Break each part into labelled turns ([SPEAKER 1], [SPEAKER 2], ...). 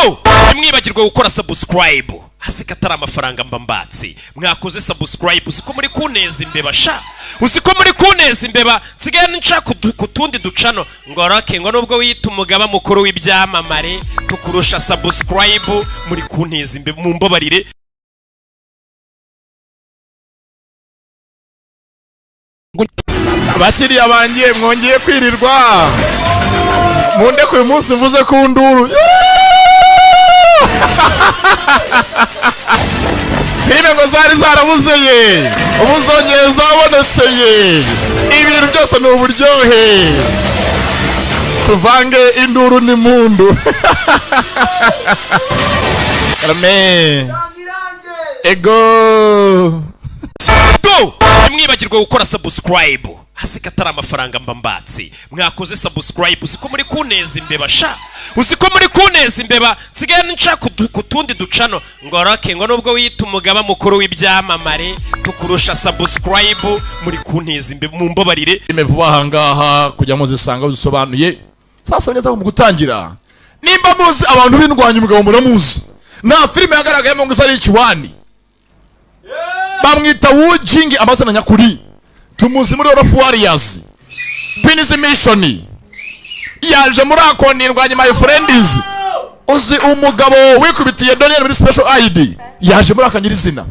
[SPEAKER 1] Do, ntimwibagirwe gukora subscribe. Hasi atari amafaranga mba mbatse. Mwakoze subscribe? Uzi ko muri kuneza imbeba sha? Uzi ko muri kuneza imbeba? Nsigaye nca ku tundi ducano ngo Rocky, ngo nubwo wiyita umugaba mukuru w'ibyamamare, tukurusha subscribe. Muri kunteza imbeba, mumbabarire.
[SPEAKER 2] Bakiriya banjye, mwongeye kwirirwa. Munde uyu munsi mvuze ku nduru. Filime ngo zari zarabuze ye, ubu zongeye zabonetse ye. Ibintu byose ni uburyohe, tuvange induru n'impundu. Karame ego.
[SPEAKER 1] Do, ntimwibagirwe gukora subscribe. Hasi atari amafaranga mba mbatse. Mwakoze subscribe? Uzi ko muri kuneza imbeba sha? Uzi ko muri kuneza imbeba? Nsigaye nca ku tundi ducano ngo Rocky, ngo nubwo wiyita umugaba mukuru w'ibyamamare, tukurusha subscribe. Muri kunteza imbeba, mumbabarire.
[SPEAKER 2] Filime vuba aha ngaha kujya muzisanga zisobanuye. Sasa ngeze mu gutangira, nimba muzi abantu b'indwanyi, umugabo muramuzi, nta filime yagaragayemo ngo isa ari ikiwani. Bamwita Wu Jing, amazina nyakuri. Tumuzi muri Wolf Warriors, Twins Mission. Yaje muri akoni indwanyi, my friends. Uzi umugabo wikubitiye Daniel muri Special ID? Yaje muri aka nyirizina.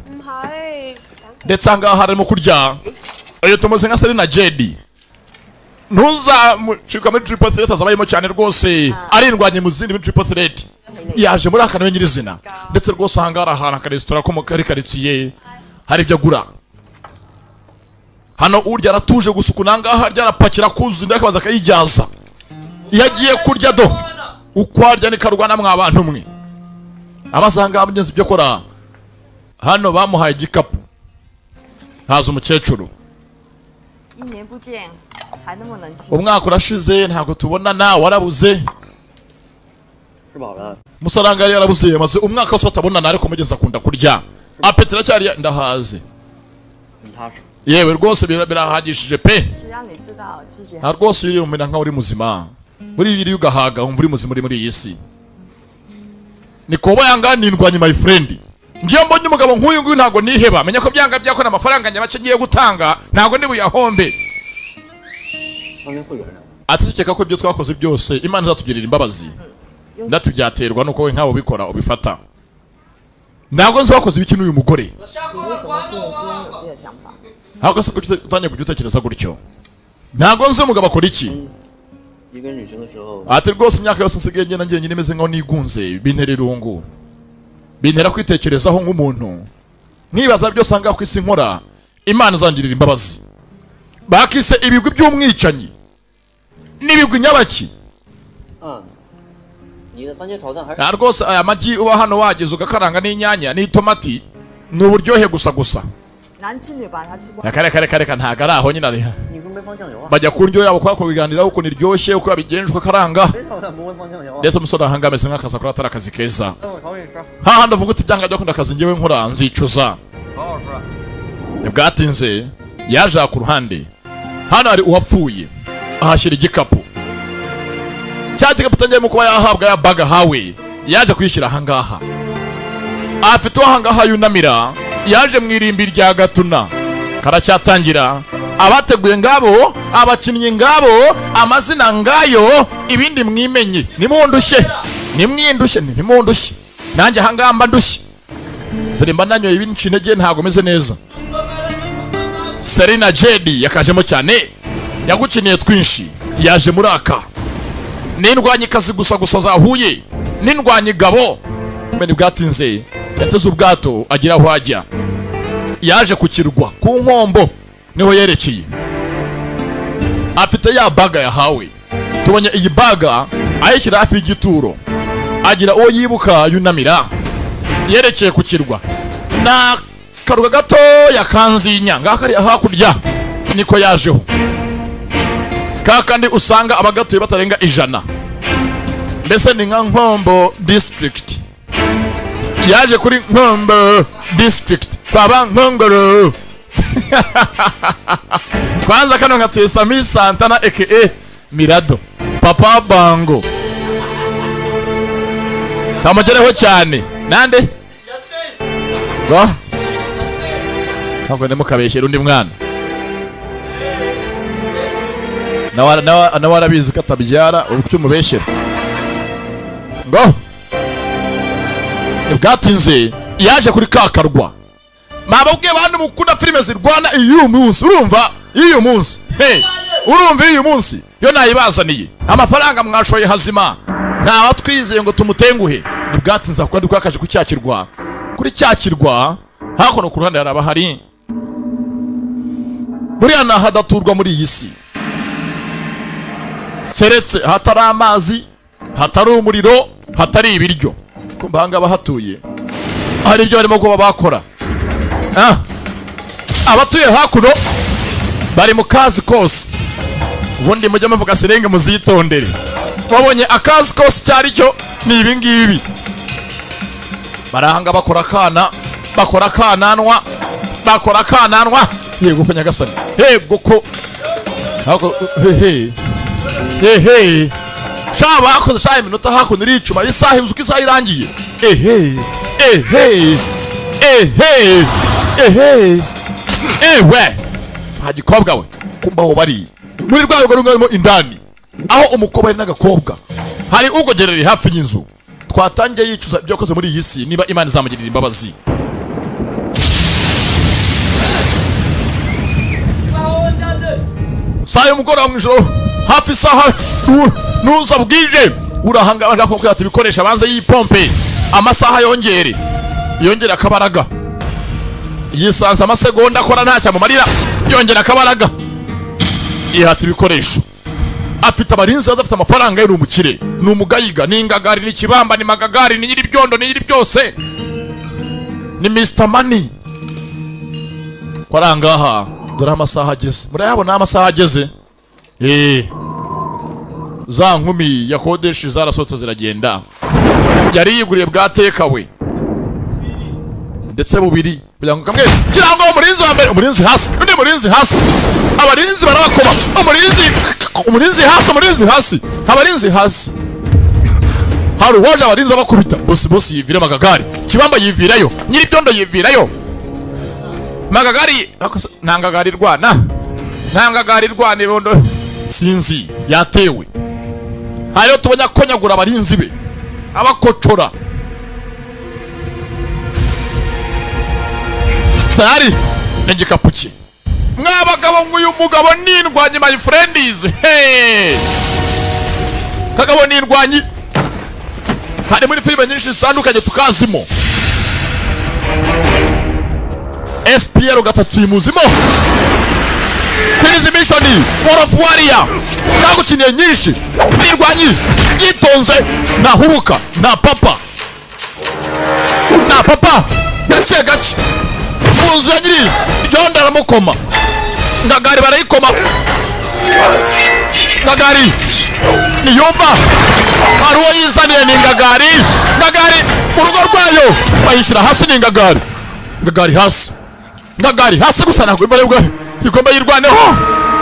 [SPEAKER 2] Ndetse aha ngaha harimo kurya. Uyu tumuzi nka Serena Jedi, ntuzamucika muri Triple Threat, azabayemo cyane rwose, arindwanye mu zindi muri Triple Threat. Yaje muri aka nawe nyirizina. Ndetse rwose aha ngaha hari ahantu akaresitora ko mu kari karitsiye, hari ibyo agura hano. Urya aratuje gusa, ukuntu aha ngaha arya arapakira kuzuye, undi akabanza akayijyaza iyo agiye kurya. Do, uko arya niko arwana. Mwa bantu mwe, abaza aha ngaha mugenzi ibyo akora hano. Bamuhaye igikapu, haza umukecuru.
[SPEAKER 3] 一年不见，还那么冷清。
[SPEAKER 2] Umwaka urashize ntabwo tubonana, warabuze.
[SPEAKER 4] 吃饱了，
[SPEAKER 2] Musaranga yari yarabuze, yamaze umwaka wose batabonana, ariko mugezi akunda kurya, appétit iracyari, ndahaze.
[SPEAKER 4] 很踏实。
[SPEAKER 2] Yewe rwose birahagishije pe.
[SPEAKER 3] 是让你知道自己
[SPEAKER 2] Nta rwose uri umera nkaho uri muzima. Muri biriya ugahaga, wumva uri muzima, uri muri iyi si. Ni koba yanga nindwanye, my friend. Ngiyo mbonye umugabo nk'uyu nguyu ntabwo niheba. Menya ko byanga byakora, amafaranga make ngiye gutanga ntabwo ndi buyahombe.
[SPEAKER 4] 当年会原谅我。
[SPEAKER 2] Ati ko ibyo twakoze byose Imana izatugirira imbabazi? Ndati byaterwa nuko we nkawe ubikora ubifata. Ntabwo nzi wakoze ibiki n'uyu mugore.
[SPEAKER 3] 你为什么突然之间有这个想法？
[SPEAKER 2] Ntabwo se kuki utangiye kujya utekereza gutyo? Ntabwo nzi umugabo akora iki.
[SPEAKER 4] 一个人旅行的时候，
[SPEAKER 2] Ati rwose imyaka yose nsigaye ngenda njyenyine meze nkaho nigunze, bintera irungu, bintera kwitekerezaho nk'umuntu, nkibaza byose ahangaha ku isi nkora, Imana izangirira imbabazi. Bakise ibigwi by'umwicanyi n'ibigwi nyabaki.
[SPEAKER 4] 嗯，你的番茄炒蛋还是
[SPEAKER 2] Nta rwose aya magi uba hano wageze ugakaranga n'inyanya n'itomati ni uburyohe gusa gusa.
[SPEAKER 3] 男吃女把它吃光。
[SPEAKER 2] Reka reka reka reka, ntabwo ari aho nyine ari.
[SPEAKER 4] 你是不是没放酱油啊？
[SPEAKER 2] Bajya ku ndyo yabo kubera kubiganiraho ukuntu iryoshye, uko yabigenje, uko akaranga.
[SPEAKER 4] 谁炒蛋不会放酱油啊？
[SPEAKER 2] Ndetse umusore ahanga ameze nk'akazi akora atari akazi keza.
[SPEAKER 4] 那我炒给你吃，
[SPEAKER 2] Hahandi uvuga uti byanga byakunda akazi ngewe nkora nzicuza.
[SPEAKER 4] 好好吃。
[SPEAKER 2] Ntibwatinze yaje aha ku ruhande. Hano hari uwapfuye, ahashyira igikapu. Cya gikapu utangiyemo kuba yahabwa ya baga hawe, yaje kuyishyira ahangaha. Afite uwo ahangaha yunamira. Yaje mu irimbi rya Gatuna. Karacyatangira. Abateguye ngabo, abakinnyi ngabo, amazina ngayo, ibindi mwimenye. Nimundushye, nimwindushye, nimundushye, nanjye ahangaha mba ndushye. Dore mba nanyoye ibinci intege, ntabwo meze neza. Serena Jedi yakajemo cyane, yagukiniye twinshi. Yaje muri aka n'indwanyikazi gusa gusa zahuye n'indwanyi gabo. Mbere bwatinze yateze ubwato agira aho ajya. Yaje ku kirwa ku nkombo niho yerekeye, afite ya baga yahawe. Tubonye iyi baga ayishyira hafi y'igituro, agira uwo yibuka yunamira. Yerekeye ku kirwa na karuga gatoya kanzinya ngaka kari hakurya, niko yajeho. Ka kandi usanga abagatuye batarenga 100, mbese ni nka Nkombo District. Yaje kuri Nkombo District kwa ba Nkongoro. Kwanza kano nkatuye Sami Santana aka Mirado Papa Bango. Kamugereho cyane nande ngo ntabwo ndimukabeshyera undi mwana, nawe arabizi ko atabyara. Uri kuki umubeshyera? Ngo ntibwatinze yaje kuri ka karwa. Mwababwiye bantu mukunda filime zirwana, iy'uyu munsi urumva, iy'uyu munsi, hey, urumva iy'uyu munsi yo nayibazaniye. Amafaranga mwashoye hazima, ntawatwizeye ngo tumutenguhe. Ntibwatinze akora twakaje ku cya kirwa. Kuri cya kirwa hakuno ku ruhande hari abahari. Buriya ni ahadaturwa muri iyi si, keretse hatari amazi, hatari umuriro, hatari ibiryo. Kumva aha ngaha hatuye hari ibyo barimo kuba bakora. Abatuye hakuno bari mu kazi kose. Ubundi mujye muvuga sirenge muzitondere. Wabonye akazi kose icyo ari cyo? Ni ibi ngibi barahanga bakora akana, bakora akananwa, bakora akananwa. Yego ko nyagasani, yego ko hako hehe hehe sha bakoze sha. Iminota hakuno iricuma, isaha inzu uko isaha irangiye. Ehe ehe ehe ehe ewe, nta gikobwa we. Kumba aho bari muri rwa rugo rumwe harimo indani, aho umukobwa ari n'agakobwa hari ugogerera hafi y'inzu. Twatangiye yicuza ibyo yakoze muri iyi si, niba Imana izamugirira imbabazi. Saa y'umugoroba mu ijoro, hafi isaha nuza bwije, urahanga abashaka kumubwira ati ibikoresho abanze yipompe, amasaha yongere yongere akabaraga. Yisanze amasegonda akora ntacyo amumarira, yongera akabaraga, yihata ibikoresho. Afite abarinzi, adafite amafaranga, yari umukire, ni umugayiga, ni ingagari, ni ikibamba, ni magagari, ni nyir'ibyondo, ni nyiri byose, ni Mr Money. Ko ari ahangaha, dore amasaha ageze, murayabona amasaha ageze. Za nkumi yakodeshe zarasohotse ziragenda. Yari yiguriye bwa tekawe ndetse bubiri kugira ngo kamwe kirango. Umurinzi wa mbere, umurinzi hasi, undi murinzi hasi, abarinzi barabakoma. Umurinzi, umurinzi hasi, umurinzi hasi, abarinzi hasi. Hari uwaje, abarinzi abakubita. Bosi, bosi yivira magagari, kibamba yivirayo, nyir'ibyondo yivirayo magagari. Nta ngagari irwana, nta ngagari irwana ibondo. Sinzi yatewe. Hariyo tubonye akonyagura abarinzi be, abakocora tayari n'igikapu cye. Mwabagabo nk'uyu mugabo ni indwanyi, my friends. Hey! Kagabo ni indwanyi kandi muri filime nyinshi zitandukanye tukazimo. SPR 3 imuzimo Tenizi Mission, War of Warrior kagukiniye nyinshi. Nirwanyi yitonze, ntahubuka, nta papa, nta papa, gake gake mu nzu ya nyiri ibyondo aramukoma. Ngagari barayikoma, ngagari niyumva hari uwo yizaniye. Ni ngagari, ngagari mu rugo rwayo bayishyira hasi. Ni ngagari, ngagari hasi, ngagari hasi gusa. Ntabwo imva aribwo igomba yirwaneho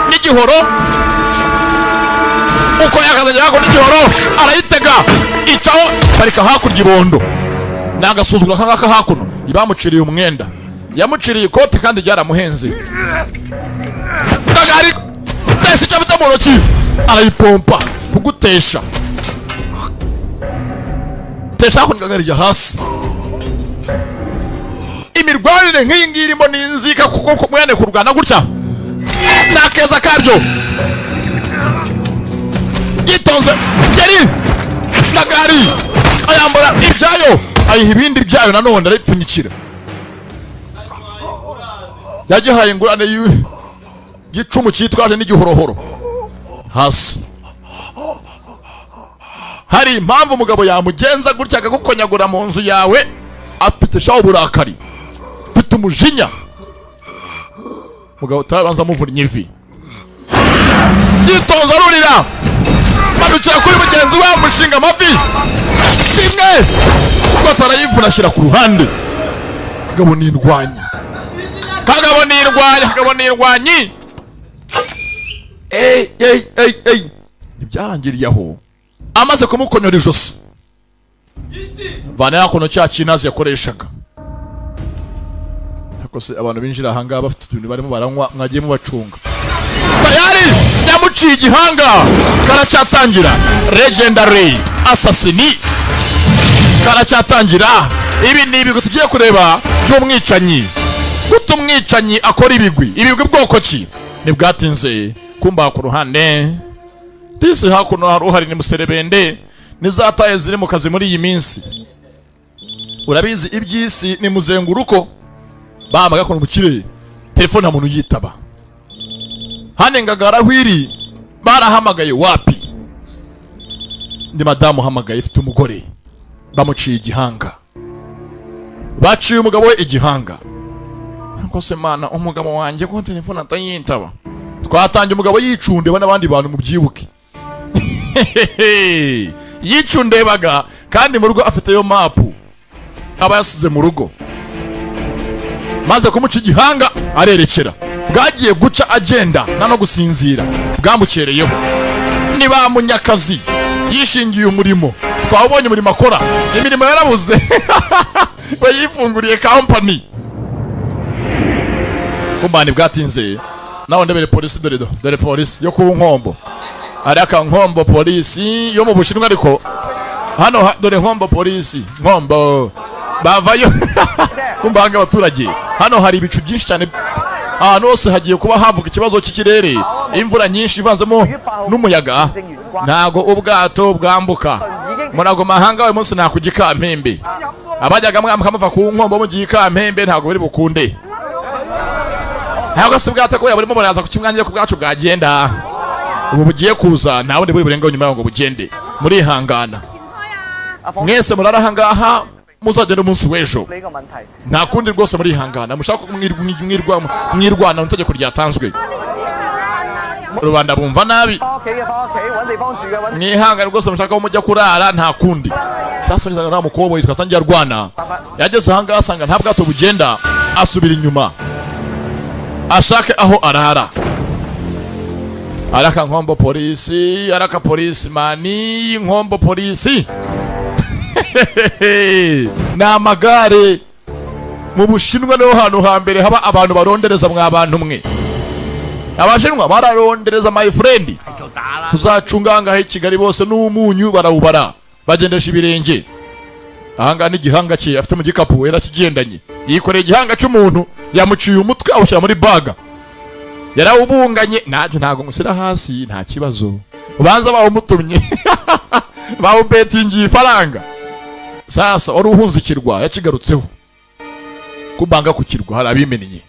[SPEAKER 2] n'igihoro uko yakazajya hakuno n'igihoro arayitega icaho parika hakurya ibondo. Ni agasuzuguro aka ngaka. Hakuno bamuciriye umwenda, yamuciriye ikoti kandi ryaramuhenze. Ngagari tesha icyo afite mu ntoki arayipompa kugutesha tesha. Hakuno ngagari ijya hasi. Imirwanire nk'iyi ngiyi irimo n'inzika, kuko mwene kurwana gutya ni akeza kabyo. Yitonze yari ngagari ayambura ibyayo, ayiha ibindi byayo nanone arayipfunyikira. Yagihaye ingurane y'icumu cyitwaje n'igihorohoro hasi. Hari impamvu umugabo yamugenza gutya akagukonyagura mu nzu yawe. Afite shaho uburakari, afite umujinya. Mugabo utabanza amuvunnye ivi. Yitonze arurira, manukira kuri mugenzi we, amushinga amavi rimwe rwose arayivuna, ashyira ku ruhande. Kagabo ni indwanyi, kagabo ni indwanyi, kagabo ni indwanyi. Ey ey ey ey, ntibyarangiriye aho. Amaze kumukonyora ijosi. Vana yakono cya kinazi yakoreshaga. Ariko se abantu binjira ahangaha bafite utuntu barimo baranywa, mwagiye mubacunga? Tayari yamuciye igihanga. Karacyatangira, Legendary Assassin karacyatangira. Ibi ni ibigwi tugiye kureba by'umwicanyi. Guta umwicanyi akora ibigwi, ibigwi bwoko ki? Ntibwatinze kumba ku ruhande disi hakuno hari uhari ni muserebende nizataye ziri mu kazi muri iyi minsi. Urabizi iby'isi ni muzenguruko. Bamaga ko mukire telefone nta muntu yitaba. Hano Ngagara hwiri barahamagaye wapi? Ni madamu uhamagaye, ifite umugore bamuciye igihanga, baciye umugabo we igihanga. Ariko se Mana, umugabo wanjye ko telefone atayitaba? Twatangiye umugabo yicundeba n'abandi bantu, mubyibuke yicundebaga, kandi mu rugo afiteyo mapu aba yasize mu rugo. Maze kumuca igihanga arerekera, bwagiye guca agenda nta no gusinzira, bwamukereyeho. Ni ba munyakazi yishingiye umurimo, twabonye umurimo akora, imirimo yarabuze, we yifunguriye kampani. Kumbani bwatinze nawe ndebere polisi. Dore do, dore polisi yo ku Nkombo, hari aka Nkombo polisi yo mu Bushinwa. Ariko hano dore Nkombo polisi, Nkombo bavayo kumbanga abaturage. Hano hari ibicu byinshi cyane, ahantu hose hagiye kuba havuga ikibazo cy'ikirere, imvura nyinshi ivanzemo n'umuyaga, ntago ubwato bwambuka. Murago mahanga uyu munsi ntakujya Ikampembe. Abajyaga mwambuka muva ku Nkombo mugiye Ikampembe, ntago biri bukunde. Ntabwo se ubwato kubera burimo buraza ku kimwange ku bwacu bwagenda, ubu bugiye kuza, nta bundi buri burenga nyuma yaho ngo bugende. Murihangana mwese murara ahangaha, muzagenda umunsi w'ejo.
[SPEAKER 5] 呢個問題。
[SPEAKER 2] Nta kundi rwose, murihangana. Mushaka ko mwirwana mu itegeko ryatanzwe, rubanda bumva nabi.
[SPEAKER 5] 翻屋企嘅翻屋企，揾地方住嘅揾。
[SPEAKER 2] Mwihangane rwose, mushaka aho mujya kurara, nta kundi. Sasa nizaga nta mukobwa yitwa atangiye arwana, yageze ahangaha asanga nta bwato bugenda, asubira inyuma ashake aho arara. Araka Nkombo polisi, araka polisi mani, Nkombo polisi ni amagare. Mu Bushinwa niho hantu hambere haba abantu barondereza. Mwa bantu mwe, Abashinwa bararondereza, my friend. Uzacunga ngaho i Kigali bose n'umunyu barawubara, bagendesha ibirenge. Ahangaha n'igihanga cye afite mu gikapu yarakigendanye, yikoreye igihanga cy'umuntu, yamuciye umutwe awushyira muri baga, yarawubunganye. Ntacyo, ntabwo mushyira hasi, nta kibazo. Ubanza bawumutumye, bawubetingiye ifaranga. Sasa wari uhunze ikirwa yakigarutseho kubanga ku kirwa hari abimennye.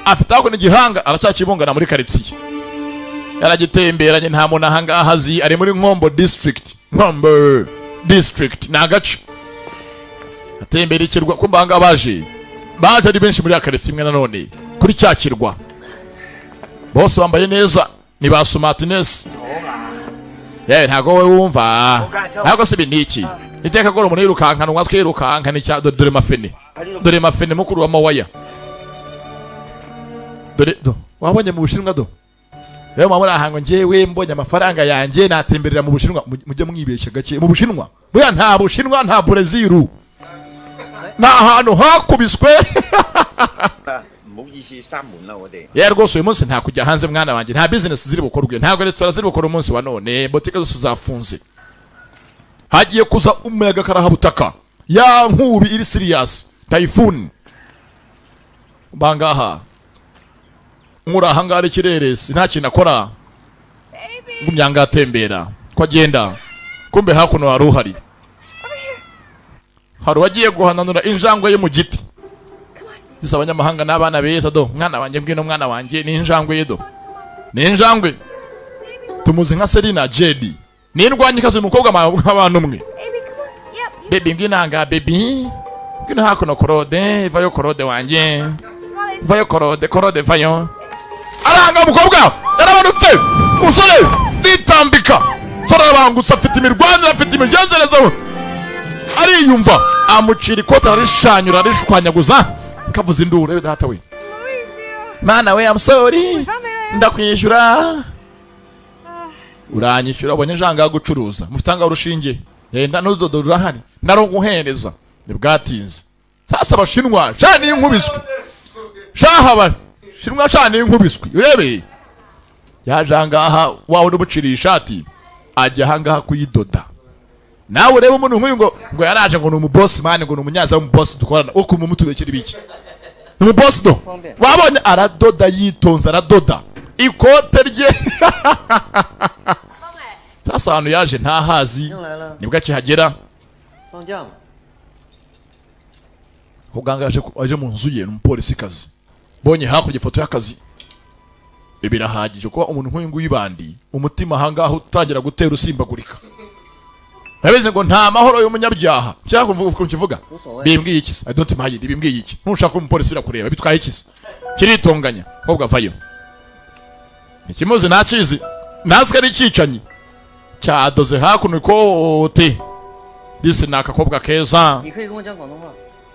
[SPEAKER 2] Afite ako n'igihanga aracyakibungana muri karitsiye, yaragitemberanye, nta muntu ahangaha azi. Ari muri Nkombo district. Nkombo district ni agace atembera ikirwa. Kumva ahangaha baje ari benshi muri ya karitsiye imwe nanone kuri cya kirwa, bose bambaye neza, ni ba smartness. Yewe, ntabwo wowe wumva, ntabwo se ibi ni iki? Iteka ko umuntu yirukankana umwatwi yirukankana icya. Dore, dore mafene, dore mafene, mukuru wa mawaya. Dore do, wabonye mu Bushinwa do. Rero muba muri aha ngo njyewe mbonye amafaranga yanjye natemberera mu Bushinwa. Mujye mwibeshya gake. Mu Bushinwa buriya nta Bushinwa, nta Bureziru, ni ahantu hakubiswe.
[SPEAKER 6] 唔好意思，閂門啦，我哋。
[SPEAKER 2] Yewe rwose, uyu munsi nta kujya hanze mwana wanjye, nta business ziri bukorwe, ntabwo resitora ziri bukore umunsi wa none, botike zose zafunze. Hagiye kuza umuyaga karahabutaka, ya nkubi iri serious, typhoon. Bangaha nkuri ahangaha ikireresi, nta kintu akora, ngumya ngatembera ko agenda. Kumbe hakuno hari uhari, hari uwagiye guhananura injangwe ye mu giti. Disi abanyamahanga n'abana beza. Do mwana wanjye, ngwino mwana wanjye. Ni injangwe ye, do ni injangwe. Tumuzi nka Selina Jedi, ni indwanyikazi uyu mukobwa nk'abantu umwe.
[SPEAKER 3] Baby, come on. Yep. You
[SPEAKER 2] Baby, ngwino aha, baby, ngwino hakuno. Korode vayo, Korode wanjye, vayo Korode, Korode vayo. Aranga umukobwa yaramanutse, umusore nitambika, umusore arabangutse, afite imirwanire, afite imigenzereze, ariyumva, amucira ikoti ararishanyura, arishwanyaguza, kavuza induru. Data we, mana we, I'm sorry, ndakwishyura, uranyishyura. Ubonye injanga yo gucuruza, mufite ahangaha urushinge. Yenda n'urudodo rurahari, ndaruguhereza. Ntibwatinze sasa, abashinwa sha ni inkubiswi shaha, abashinwa sha ni inkubiswi. Urebe yaje ahangaha, wawe n'umuciriye ishati, ajya ahangaha kuyidoda. Nawe urebe umuntu nk'uyu ngo yaraje, ngo ni umubosi man, ngo ni umunyaza w'umubosi dukorana. Ukumva mutubekera ibiki? Ni umubosi do wabonye aradoda yitonze, aradoda ikote rye. Sasa ahantu yaje ntahazi.
[SPEAKER 4] 进来了，
[SPEAKER 2] Nibwo akihagera.
[SPEAKER 4] 放假嘛。
[SPEAKER 2] Muganga aje mu nzu ye, ni umupolisikazi. Bonye hakurya ifoto y'akazi. Ibi birahagije kuba umuntu nk'uyu nguyu bandi umutima ahangaha utangira gutera usimbagurika. Urabizi ngo nta mahoro y'umunyabyaha. Cyangwa kuvuga ukuntu kivuga bimbwiye iki se? I don't mind. Bimbwiye iki? Ntushaka ko umupolisi irakureba, bitwaye iki se? Kiritonganya kobwa avayo, ntikimuzi, ntakizi, ntazi ko ari icyicanyi cyadoze hakuno ikote. Disi ni akakobwa keza.
[SPEAKER 4] 你可以跟我讲广东话。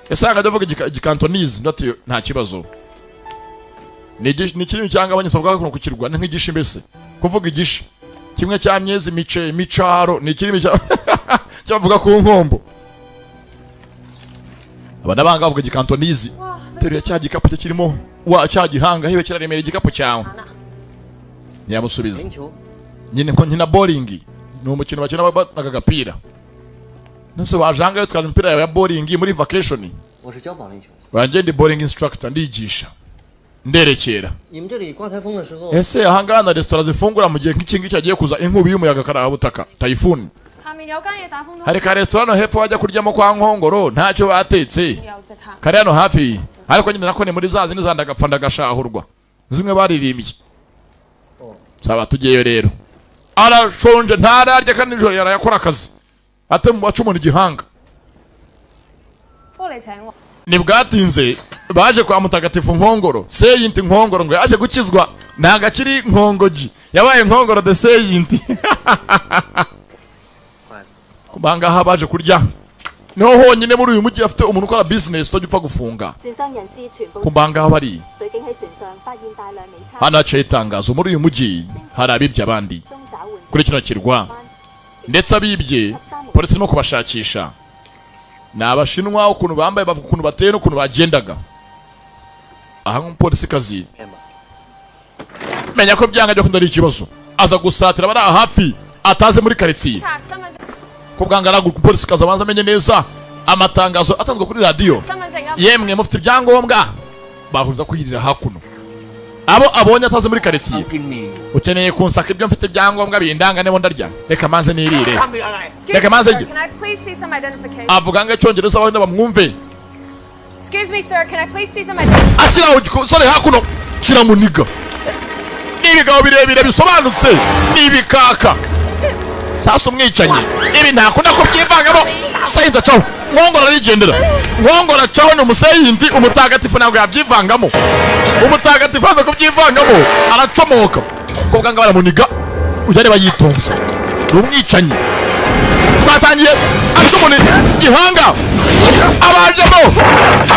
[SPEAKER 2] Ese akajya avuga igikantonizi? Ndati nta kibazo. Ni ikirimi cyangwa abanyarwanda bavuga ku kirwa, ni nk'igishi mbese, kuvuga igishi kimwe cya myezi mice micaro, ni ikirimi cya cyavuga ku nkombo. Aba n'abanga bavuga igikantonizi. Teruye cya gikapu cye kirimo wa cya gihanga hiwe, kiraremera igikapu cyawe. Ntiyamusubiza.
[SPEAKER 4] 篮球，
[SPEAKER 2] Nyine ko nkina bowling, ni umukino bakina banaga agapira. Nose wajanga twaje imipira yawe ya bowling muri vacation?
[SPEAKER 4] 我是教保龄球。
[SPEAKER 2] Wanjye ndi bowling instructor, ndigisha, nderekera.
[SPEAKER 4] 你们这里刮台风的时候，
[SPEAKER 2] Ese ahangaha na resitora zifungura mu gihe nk'iki ngiki hagiye kuza inkubi y'umuyaga karabutaka, typhoon?
[SPEAKER 7] 下面有間嘢打風都
[SPEAKER 2] Hari ka resitora hano hepfo wajya kuryamo kwa Nkongoro, ntacyo batetse.
[SPEAKER 7] 又即刻。
[SPEAKER 2] Kari hano hafi, ariko nyine nako ni muri za zindi za ndagapfa ndagashahurwa zimwe baririmbye. Saba tugiyeyo rero. Arashonje, ntararya kandi nijoro yarayakora akazi ate mu baca umuntu igihanga.
[SPEAKER 7] 不過你請我，
[SPEAKER 2] Ntibwatinze baje kwa mutagatifu Nkongoro, Saint Nkongoro. Ngo yaje gukizwa, ntabwo akiri Nkongoji, yabaye Nkongoro the Saint.
[SPEAKER 4] 不好意思，
[SPEAKER 2] Bangaha baje kurya, niho honyine muri uyu mujyi afite umuntu ukora business utajya upfa gufunga.
[SPEAKER 8] 船上人士全部
[SPEAKER 2] Ku bangaha bari
[SPEAKER 8] 水警喺船上發現大量美鈔，
[SPEAKER 2] hano haciye itangazo: muri uyu mujyi hari abibye abandi
[SPEAKER 8] 中找換
[SPEAKER 2] kuri kino kirwa, ndetse abibye polisi irimo kubashakisha. Ni abashinwa, ukuntu bambaye, bavuga ukuntu bateye n'ukuntu bagendaga. Aha nk'umupolisikazi
[SPEAKER 4] 骗吧。
[SPEAKER 2] menya ko byanga byo ari ikibazo, aza gusatira abari aha hafi ataze muri karitsiye.
[SPEAKER 7] 拆身份證，
[SPEAKER 2] Ko bwanga araguka, umupolisikazi abanza amenye neza amatangazo atanzwe kuri radiyo.
[SPEAKER 7] 身份證啊！
[SPEAKER 2] Yemwe mufite ibyangombwa? Bahunza kwirira hakuno abo abonye ataze muri karitsiye. Ukeneye kunsaka ibyo mfite ibyangombwa bindanga nibo ndarya, reka manze nirire.
[SPEAKER 7] Excuse
[SPEAKER 2] Reka
[SPEAKER 7] me,
[SPEAKER 2] manze
[SPEAKER 7] sir,
[SPEAKER 2] njye.
[SPEAKER 7] can I please see some identification?
[SPEAKER 2] Avuga ngo icyongereza abandi bamwumve.
[SPEAKER 7] Excuse me, sir, can I please see some identification?
[SPEAKER 2] Akiri aho gisore hakuno kiramuniga. Ni ibigabo birebire bisobanutse, ni ibikaka. Sasa umwicanyi ibi ntakunda kubyivangamo. Saint acaho, Nkongoro arigendera. Nkongoro acaho, ni umusaint, umutagatifu, ntabwo yabyivangamo. Umutagatifu aza kubyivangamo aracomoka. Ko bwanga baramuniga, ujya areba yitonze, ni umwicanyi. Twatangiye aca umuntu gihanga. Abajemo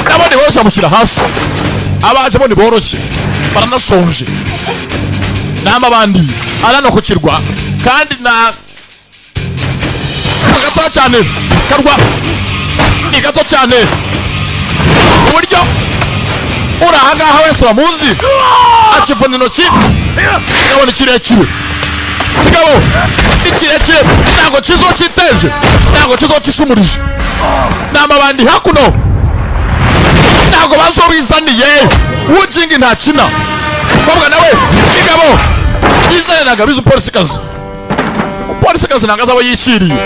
[SPEAKER 2] nabo ni boroshye, bamushyira hasi. Abajemo ni boroshye, baranashonje nama abandi arano ku kirwa, kandi na gato cyane karwa ni gato cyane, uburyo uri ahangaha wese bamuzi. Akivuna intoki, kigabo ni kirekire, kigabo ni kirekire, ntabwo kizo cyiteje, ntabwo kizo cyishumurije. Ni amabandi hakuno, ntabwo bazi uwo bizaniye. Wujingi ntakina, umukobwa nawe kigabo yizane, ntabwo abizi. Umupolisikazi, umupolisikazi ntabwo azi abo yishyiriye.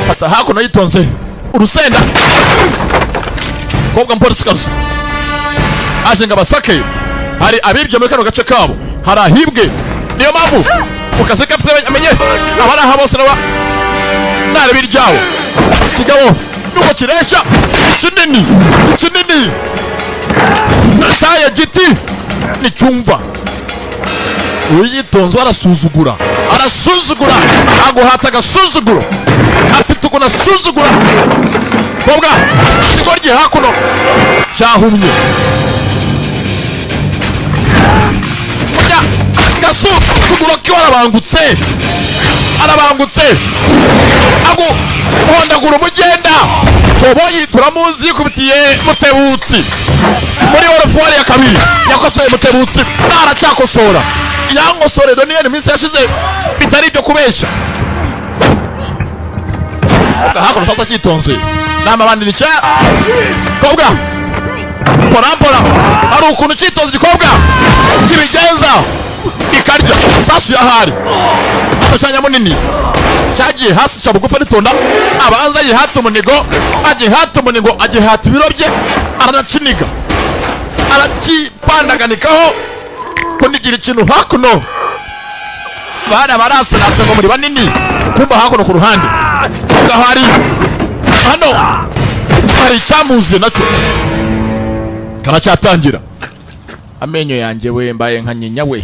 [SPEAKER 2] Fata hakuno yitonze urusenda. Umukobwa mupolisikazi aje ngo abasake. Hari abibye muri kano gace kabo, hari ahibwe, niyo mpamvu mu kazi ke afite amenye abari aha bose naba nareba iryabo. Kigabo nubwo kiresha kinini kinini taye giti nicyumva uyitonze. Arasuzugura, arasuzugura, aguhata agasuzuguro, afite ukuntu asuzugura. Kobwa ikigoryi hakuno cyahumye burya, gasuzuguro kiwarabangutse. Arabangutse, aguhondagura umugenda. Koboyi turamuzi, yikubitiye Mutebutsi muri Orufuwari ya kabiri. Yakosoye Mutebutsi, aracyakosora, yankosore Doniyeni iminsi yashize, bitari ibyo kubeshya. Hakuno sasa cyitonze n'amabandi ni cya kobwa porampora. Hari ukuntu cyitoza igikobwa kibigenza ikarya sasu yahari hano. Cyanya munini cyagiye hasi, ca bugufi, aritonda, abanza yihata umunigo, agihata umunigo, agihata ibiro bye, aranakiniga, arakipandaganikaho kunigira ikintu. Hakuno bana baraserase ngo muri banini. Kumba hakuno ku ruhande gahari, hano hari icyamuziye nacyo karacyatangira. Amenyo yanjye we, mbaye nka nyinya we.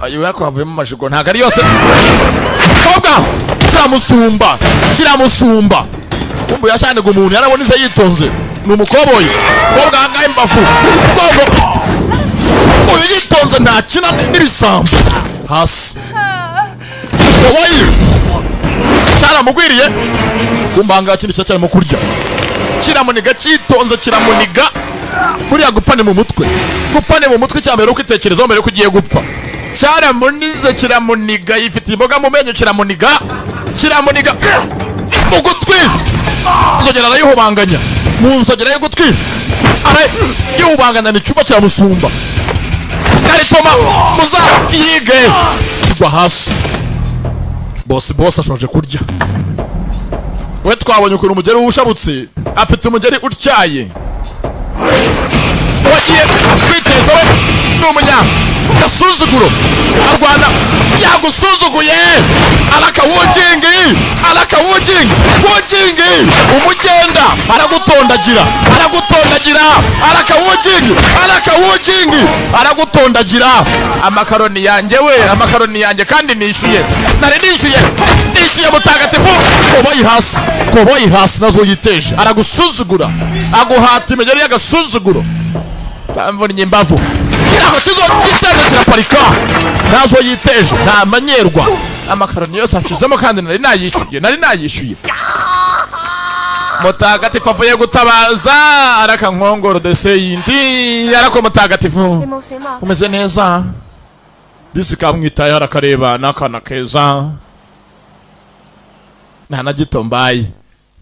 [SPEAKER 2] Ayo yako havuyemo amajigo, ntabwo ari yose. Kobwa kiramusumba, kiramusumba. Kumbu yacaniga umuntu yarabonize yitonze, ni umukoboyi. Kobwa ahangaha imbavu bwoko uyu yitonze, ntakina n'ibisambo. Hasi koboyi cyaramugwiriye. Kumba ahangaha kindi cyarimo kurya, kiramuniga cyitonze, kiramuniga. Buriya gupfa ni mu mutwe, gupfa ni mu mutwe. Icya mbere ukwitekerezaho mbere yuko ugiye gupfa. Cyaramunize, kiramuniga, yifitiye imboga mu menyo, kiramuniga, kiramuniga mu gutwi. Inzogera arayihubanganya mu nzogera y'ugutwi, arayihubanganya. Ni icyumba kiramusumba, karitoma muza yige kigwa hasi. Bosi, bosi ashoje kurya we. Twabonye ukuntu umugeri ushabutse, afite umugeri utyaye wagiye kwiteza. We ni umunya gasuzuguro, arwana yagusuzuguye. Arakawujingi, arakawujingi, wujingi umugenda, aragutondagira, aragutondagira. Arakawujingi, arakawujingi, aragutondagira. Amakaroni yanjye we, amakaroni yanjye! Kandi nishyuye, nari nishyuye, nishyuye mutagatifu. Koboyi hasi, koboyi hasi, nazo yiteje. Aragusuzugura, aguhata imigeri y'agasuzuguro. Bamvunnye imbavu. Ntabwo kizo cyiteje, kiraparika, ntazo yiteje, ntamanyerwa. Amakaroni yose anshizemo kandi nari nayishyuye, nari nayishyuye. Mutagatifu avuye gutabaza, araka nkongoro dese yindi arako. Mutagatifu.
[SPEAKER 7] 你冇事嘛？
[SPEAKER 2] Umeze neza? Disi kamwitayeho, arakareba n'akana keza. Nta na gito mbaye,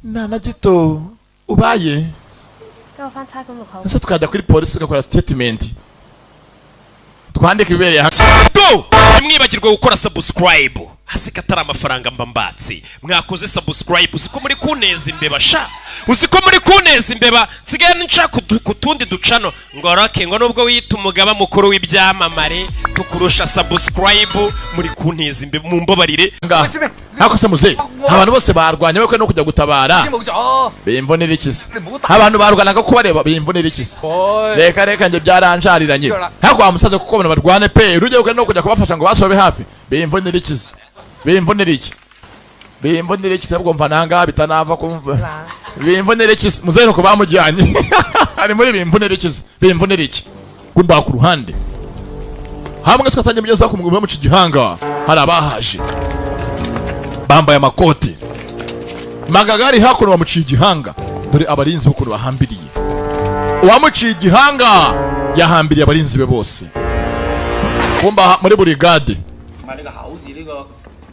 [SPEAKER 2] nta na gito ubaye.
[SPEAKER 7] 跟我翻差館錄口。
[SPEAKER 2] Ese tukajya kuri polisi tugakora statement, twandika ibibereye hano?
[SPEAKER 1] Go, ntimwibagirwe gukora subscribe. Hasi katari amafaranga mba mbatse. Mwakoze subscribe? Uzi ko muri kuneza imbeba sha? Uzi ko muri kuneza imbeba? Nsigaye nshaka ku tundi ducano ngo roke ngo nubwo wiyita umugaba mukuru w'ibyamamare, tukurusha subscribe. Muri kunteza imbeba, mumbabarire.
[SPEAKER 2] Ngaha ntako se muze, abantu bose barwanye bakwiye no kujya gutabara.
[SPEAKER 5] 冇咗。
[SPEAKER 2] Bimvunira ikisi abantu barwanaga ko bareba, bimvunira ikisi. Reka reka, njye byaranjariranye. Ntabwo wamusaze kuko abantu barwane pe, urujya ukari no kujya kubafasha ngo basobe hafi. Bimvunira ikisi, bimvunira iki, bimvunira ikisi? Ahubwo mva nanga bitanava kumva. Bimvunira ikisi muzehe? Nuko bamujyanye ari muri bimvunira ikisi, bimvunira iki? Kumba ku ruhande hamwe twatangiye mugeza ku mugabo mu gihanga, hari abahaje bambaye amakoti magagari. Hakuno bamuciye igihanga. Dore abarinzi b'ukuntu bahambiriye. Uwamuciye igihanga yahambiriye abarinzi be bose. Kumba muri burigade
[SPEAKER 5] 唔係你個口字呢個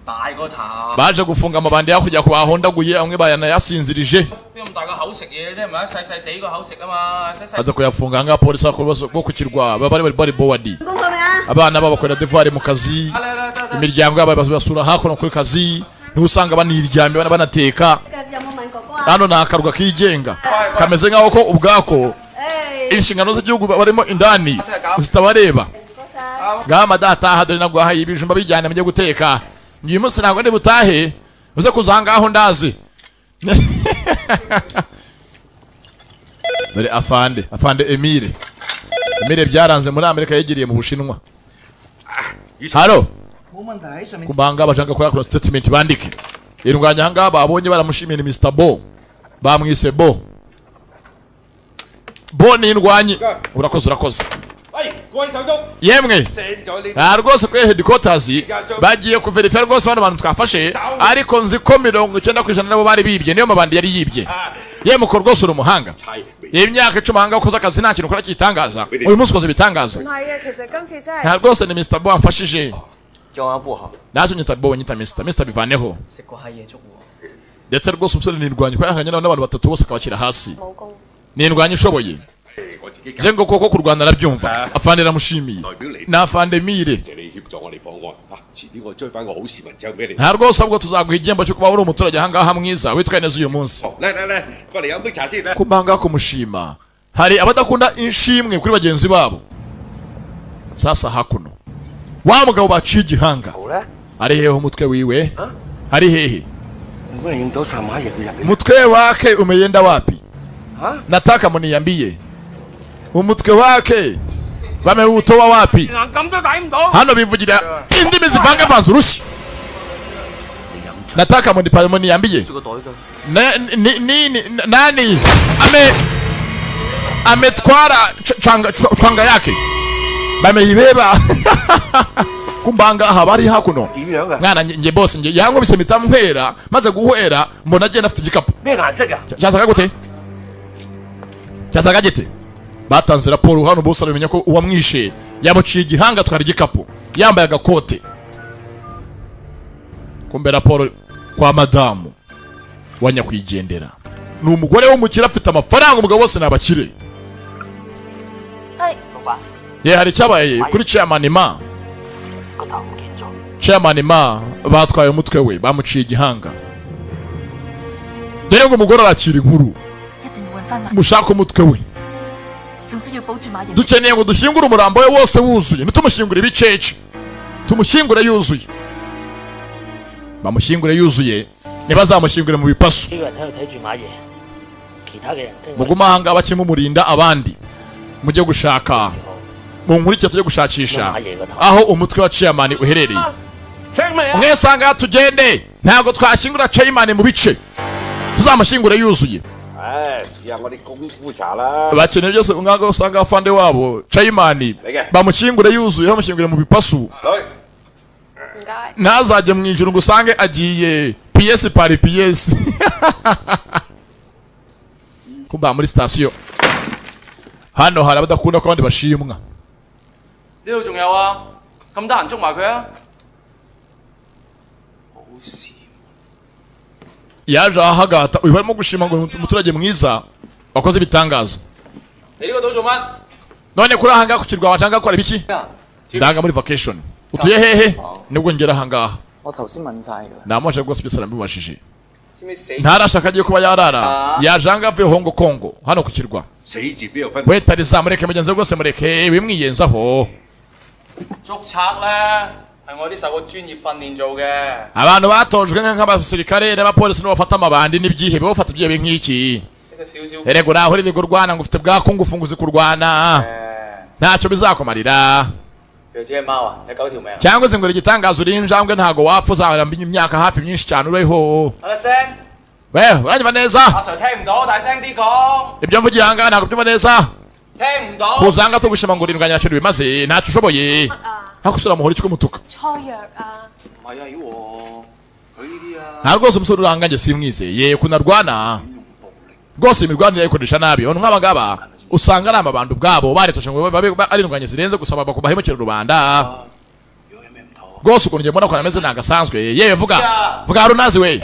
[SPEAKER 5] 大個頭，
[SPEAKER 2] baje gufunga amabandi hakurya ku bahondaguye, amwe bayanayasinzirije.
[SPEAKER 5] 邊咁大個口食嘢啫？唔係細細地個口食啊嘛，細細。
[SPEAKER 2] Baza kuyafunga ahangaha. Polisi bo ku kirwa baba bari bowadi, abana babo bakorera devoir mu kazi, imiryango yabo basura hakuno kuri kazi, niho usanga baniryamye banateka. Hano ni akarwa kigenga, kameze nk'aho ko ubwako inshingano z'igihugu barimo indani zitabareba. Ngaha madataha, dore nagwahaye ibijumba, bijyane mujye guteka. Uyu munsi ntabwo ndi butahe, uze kuza ahangaho ndazi. Dore afande, afande Emile. Emile byaranze muri Amerika, yegiriye mu Bushinwa. Halo.
[SPEAKER 5] 冇問題喺上面。
[SPEAKER 2] Kubanga bashaka kuri statement bandike irwanya. Ahangaha babonye baramushimiye, ni Mr Bo, bamwise Bo. Bo ni indwanyi. Urakoze, urakoze.
[SPEAKER 6] 喂，各位手足，
[SPEAKER 2] Yemwe.
[SPEAKER 6] 正咗呢
[SPEAKER 2] Aha rwose kuri headquarters bagiye kuverifiya rwose bano bantu twafashe, ariko nzi ko 90% nabo bari bibye, niyo mabandi yari yibye. Yemwe, ko rwose uri umuhanga. Imyaka 10 ahanga ukoze akazi, nta kintu ukora cy'igitangaza. Uyu munsi ukoze ibitangaza.
[SPEAKER 7] 唔係啊，其實今次真係
[SPEAKER 2] Nta rwose, ni Mr. Bo wamfashije.
[SPEAKER 4] 叫阿不好，
[SPEAKER 2] Ntacyo nyita Bo, nyita Mr. Mr bivaneho.
[SPEAKER 5] 食過係嘢粥喎。
[SPEAKER 2] Ndetse rwose umusore nirwanya ko yahanganye n'abantu batatu bose akabashyira hasi.
[SPEAKER 7] 武功。
[SPEAKER 2] Nirwanya ishoboye nze ngo koko kurwana arabyumva. Afande aramushimiye, ni afande Mire.
[SPEAKER 6] 謝你協助我哋破案啊！遲啲我追翻個好市民獎俾你。
[SPEAKER 2] Nta rwose, ahubwo tuzaguha igihembo cyo kuba uri umuturage ahangaha mwiza, witwaye neza uyu munsi.
[SPEAKER 6] 嚟嚟嚟，過嚟飲杯茶先啦。
[SPEAKER 2] Kumanga kumushima, hari abadakunda inshimwe kuri bagenzi babo. Sasa hakuno wa mugabo baciye igihanga ari hehe? Umutwe wiwe ari hehe?
[SPEAKER 9] 冇人認到神馬爺嘅人。
[SPEAKER 2] Umutwe wake umeenda wapi? Nataka muniambie, umutwe wake bameutoa wapi?
[SPEAKER 9] 咁都睇唔到。
[SPEAKER 2] Hano bivugira indimi zivangavanze urushyi. Nataka muniambie
[SPEAKER 4] 個袋㗎。
[SPEAKER 2] nini nani ametwara changa yake, bameibeba. Kumbanga aha bari hakuno.
[SPEAKER 9] 點樣㗎？
[SPEAKER 2] Mwana, nge boss nge yankubise mpita mpwera, maze guhwera mbona agenda afite igikapu.
[SPEAKER 9] 咩顏色啊？
[SPEAKER 2] Cyasaga gute? Cyasaga gite? Batanze raporo hano, bose arabimenya ko uwamwishe yamuciye igihanga, atwara igikapu, yambaye agakote. Kumbe raporo kwa madamu wa nyakwigendera, ni umugore w'umukire, afite amafaranga, umugabo wose ni abakire.
[SPEAKER 3] 係
[SPEAKER 2] Ye, hari icyabaye kuri chairman Ma. Chairman Ma batwaye umutwe we, bamuciye igihanga. Dore ngo umugore arakira inkuru.
[SPEAKER 3] 一定要揾翻馬，
[SPEAKER 2] Mushaka umutwe we.
[SPEAKER 3] 總之要保住馬爺。
[SPEAKER 2] Dukeneye ngo dushyingure umurambo we wose wuzuye, ntitumushyingure ibicece, tumushyingure yuzuye, bamushyingure yuzuye, ntibazamushyingure mu bipasu.
[SPEAKER 9] 呢個人喺度睇住馬爺，其他嘅人跟我
[SPEAKER 2] Mugume ahangaha bakimumurinda, abandi mujye gushaka, munkurikire tujye gushakisha aho umutwe wa chairman uherereye. Mwese ahangaha tugende, ntabwo twashyingura chairman mu bice, tuzamushyingure yuzuye.
[SPEAKER 6] 唉，試下我啲功夫茶啦。
[SPEAKER 2] Bakeneye byose ngaho usanga afande wabo chairman bamushyingure yuzuye, bamushyingure mu bipasu.
[SPEAKER 6] 女，
[SPEAKER 7] 唔該。
[SPEAKER 2] Ntazajye mu ijuru ngo usange agiye pièce par pièce. Kumva muri sitasiyo hano hari abadakunda ko abandi bashimwa.
[SPEAKER 5] 呢度仲有啊，咁得閒捉埋佢啊！好事。
[SPEAKER 2] Yaje ahagata uyu barimo gushima ngo ni umuturage mwiza wakoze ibitangaza.
[SPEAKER 5] 你呢個島做乜？
[SPEAKER 2] None kuri ahangaha ku kirwa wacanga gukora ibiki? Ndanga muri vacation. Utuye hehe? Nibwo ngera ahangaha.
[SPEAKER 4] 我頭先問晒㗎啦。
[SPEAKER 2] Namwaje rwose, byose arabimubajije.
[SPEAKER 5] 知唔知死？
[SPEAKER 2] Ntarashaka agiye kuba yarara, yaje ahangaha avuye Hongo Kongo hano ku kirwa.
[SPEAKER 6] 死字邊有分？
[SPEAKER 2] We tariza, mureke mugenzi we rwose, mureke wimwiyenzaho.
[SPEAKER 5] 捉賊咧係我啲受過專業訓練做嘅。
[SPEAKER 2] Abantu batojwe nk'abasirikare n'abapolisi nibo bafata amabandi n'ibyihebe, bafata ibyihebe nk'iki.
[SPEAKER 5] 識得少少。
[SPEAKER 2] Erega uraho uririrwa urwana ngo ufite bwa kungufu, ngo uzi kurwana, ntacyo bizakumarira.
[SPEAKER 5] 佢只係貓啊，有九條命。
[SPEAKER 2] Cyangwa se ngo uri igitangaza, uri injangwe, ntago wapfa, uzaramba imyaka hafi myinshi cyane uriho.
[SPEAKER 5] 阿聲，
[SPEAKER 2] We, uranyumva neza?
[SPEAKER 5] 阿 Sir 聽唔到，大聲啲講。
[SPEAKER 2] Ibyo mvugiye ahangaha ntabwo byumva neza.
[SPEAKER 5] 聽唔到。
[SPEAKER 2] Kuzanga tugushima ngo urindwanya, ntacyo bimaze, ntacyo ushoboye. Hakusura muhora icyo kumutuka.
[SPEAKER 7] 錯藥啊！
[SPEAKER 5] 唔係啊，妖喎，佢呢啲啊。
[SPEAKER 2] Nta rwose, umusore uranga njye simwizeye kunarwana rwose, imirwanire ayikoresha nabi. Abantu nk'aba ngaba usanga ari amabandi ubwabo baretoje ngo babe ari indwanyi zirenze gusa, bahemukira rubanda rwose. Ukuntu njye mbona ko ameze ntabwo asanzwe. Yewe, vuga vuga, hari unazi we.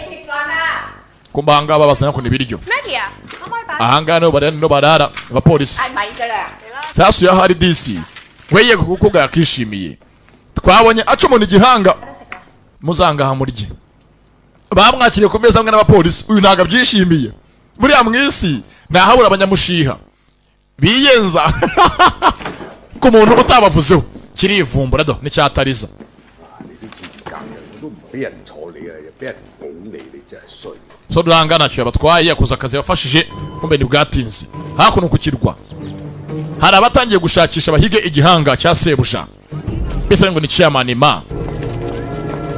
[SPEAKER 2] Kumba ahangaha bazana kuna ibiryo.
[SPEAKER 7] Maggie 啊，可唔可以擺？
[SPEAKER 2] Ahangaha niho barara, niho barara abapolisi.
[SPEAKER 3] 嗌米㗎啦。
[SPEAKER 2] Sasu ya hari disi we yego kuko yakishimiye, twabonye aca umuntu igihanga. Muzangaha murye, bamwakiriye ku meza hamwe n'abapolisi. Uyu ntabwo abyishimiye. Buriya mu isi ntahabura abanyamushiha biyenza ku muntu utabavuzeho. Kirivumbura do n'icyatariza.
[SPEAKER 6] 你都賤格嘅，我都唔俾人坐你啊，又俾人拱你，你真係衰。
[SPEAKER 2] So ruranga ntacyo yabatwaye, yakoze akazi yafashije. Kumbe ntibwatinze, hakuno ku kirwa hari abatangiye gushakisha bahige igihanga cya sebuja, bisa ngo ni chairman Ma.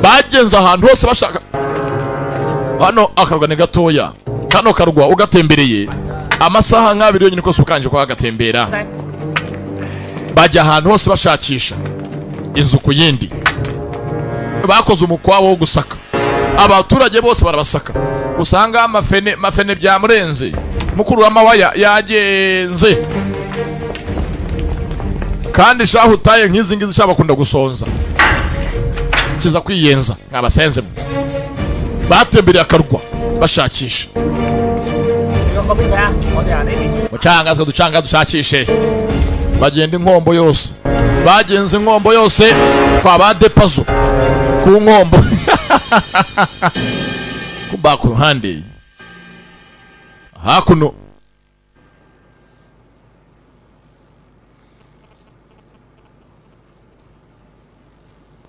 [SPEAKER 2] Bagenze ahantu hose bashaka. Hano akarwa ni gatoya, kano karwa ugatembereye amasaha nk'abiri yonyine kose ukanje kwa gatembera. Bajya ahantu hose bashakisha, inzu ku yindi. Bakoze umukwabo wo gusaka abaturage bose, barabasaka. Usanga mafene mafene byamurenze, mukuru w'amawaya yagenze. Kandi shahu utaye nk'izi ngizi sha bakunda gusonza, kiza kwiyenza mwabasenze. Batembereye akarwa bashakisha.
[SPEAKER 9] 你嗰邊睇下，我哋行呢邊。
[SPEAKER 2] Mucanga twe ducanga dushakishe. Bagenda inkombo yose, bagenze inkombo yose kwa ba depazo ku nkombo kumba ku ruhande hakuno.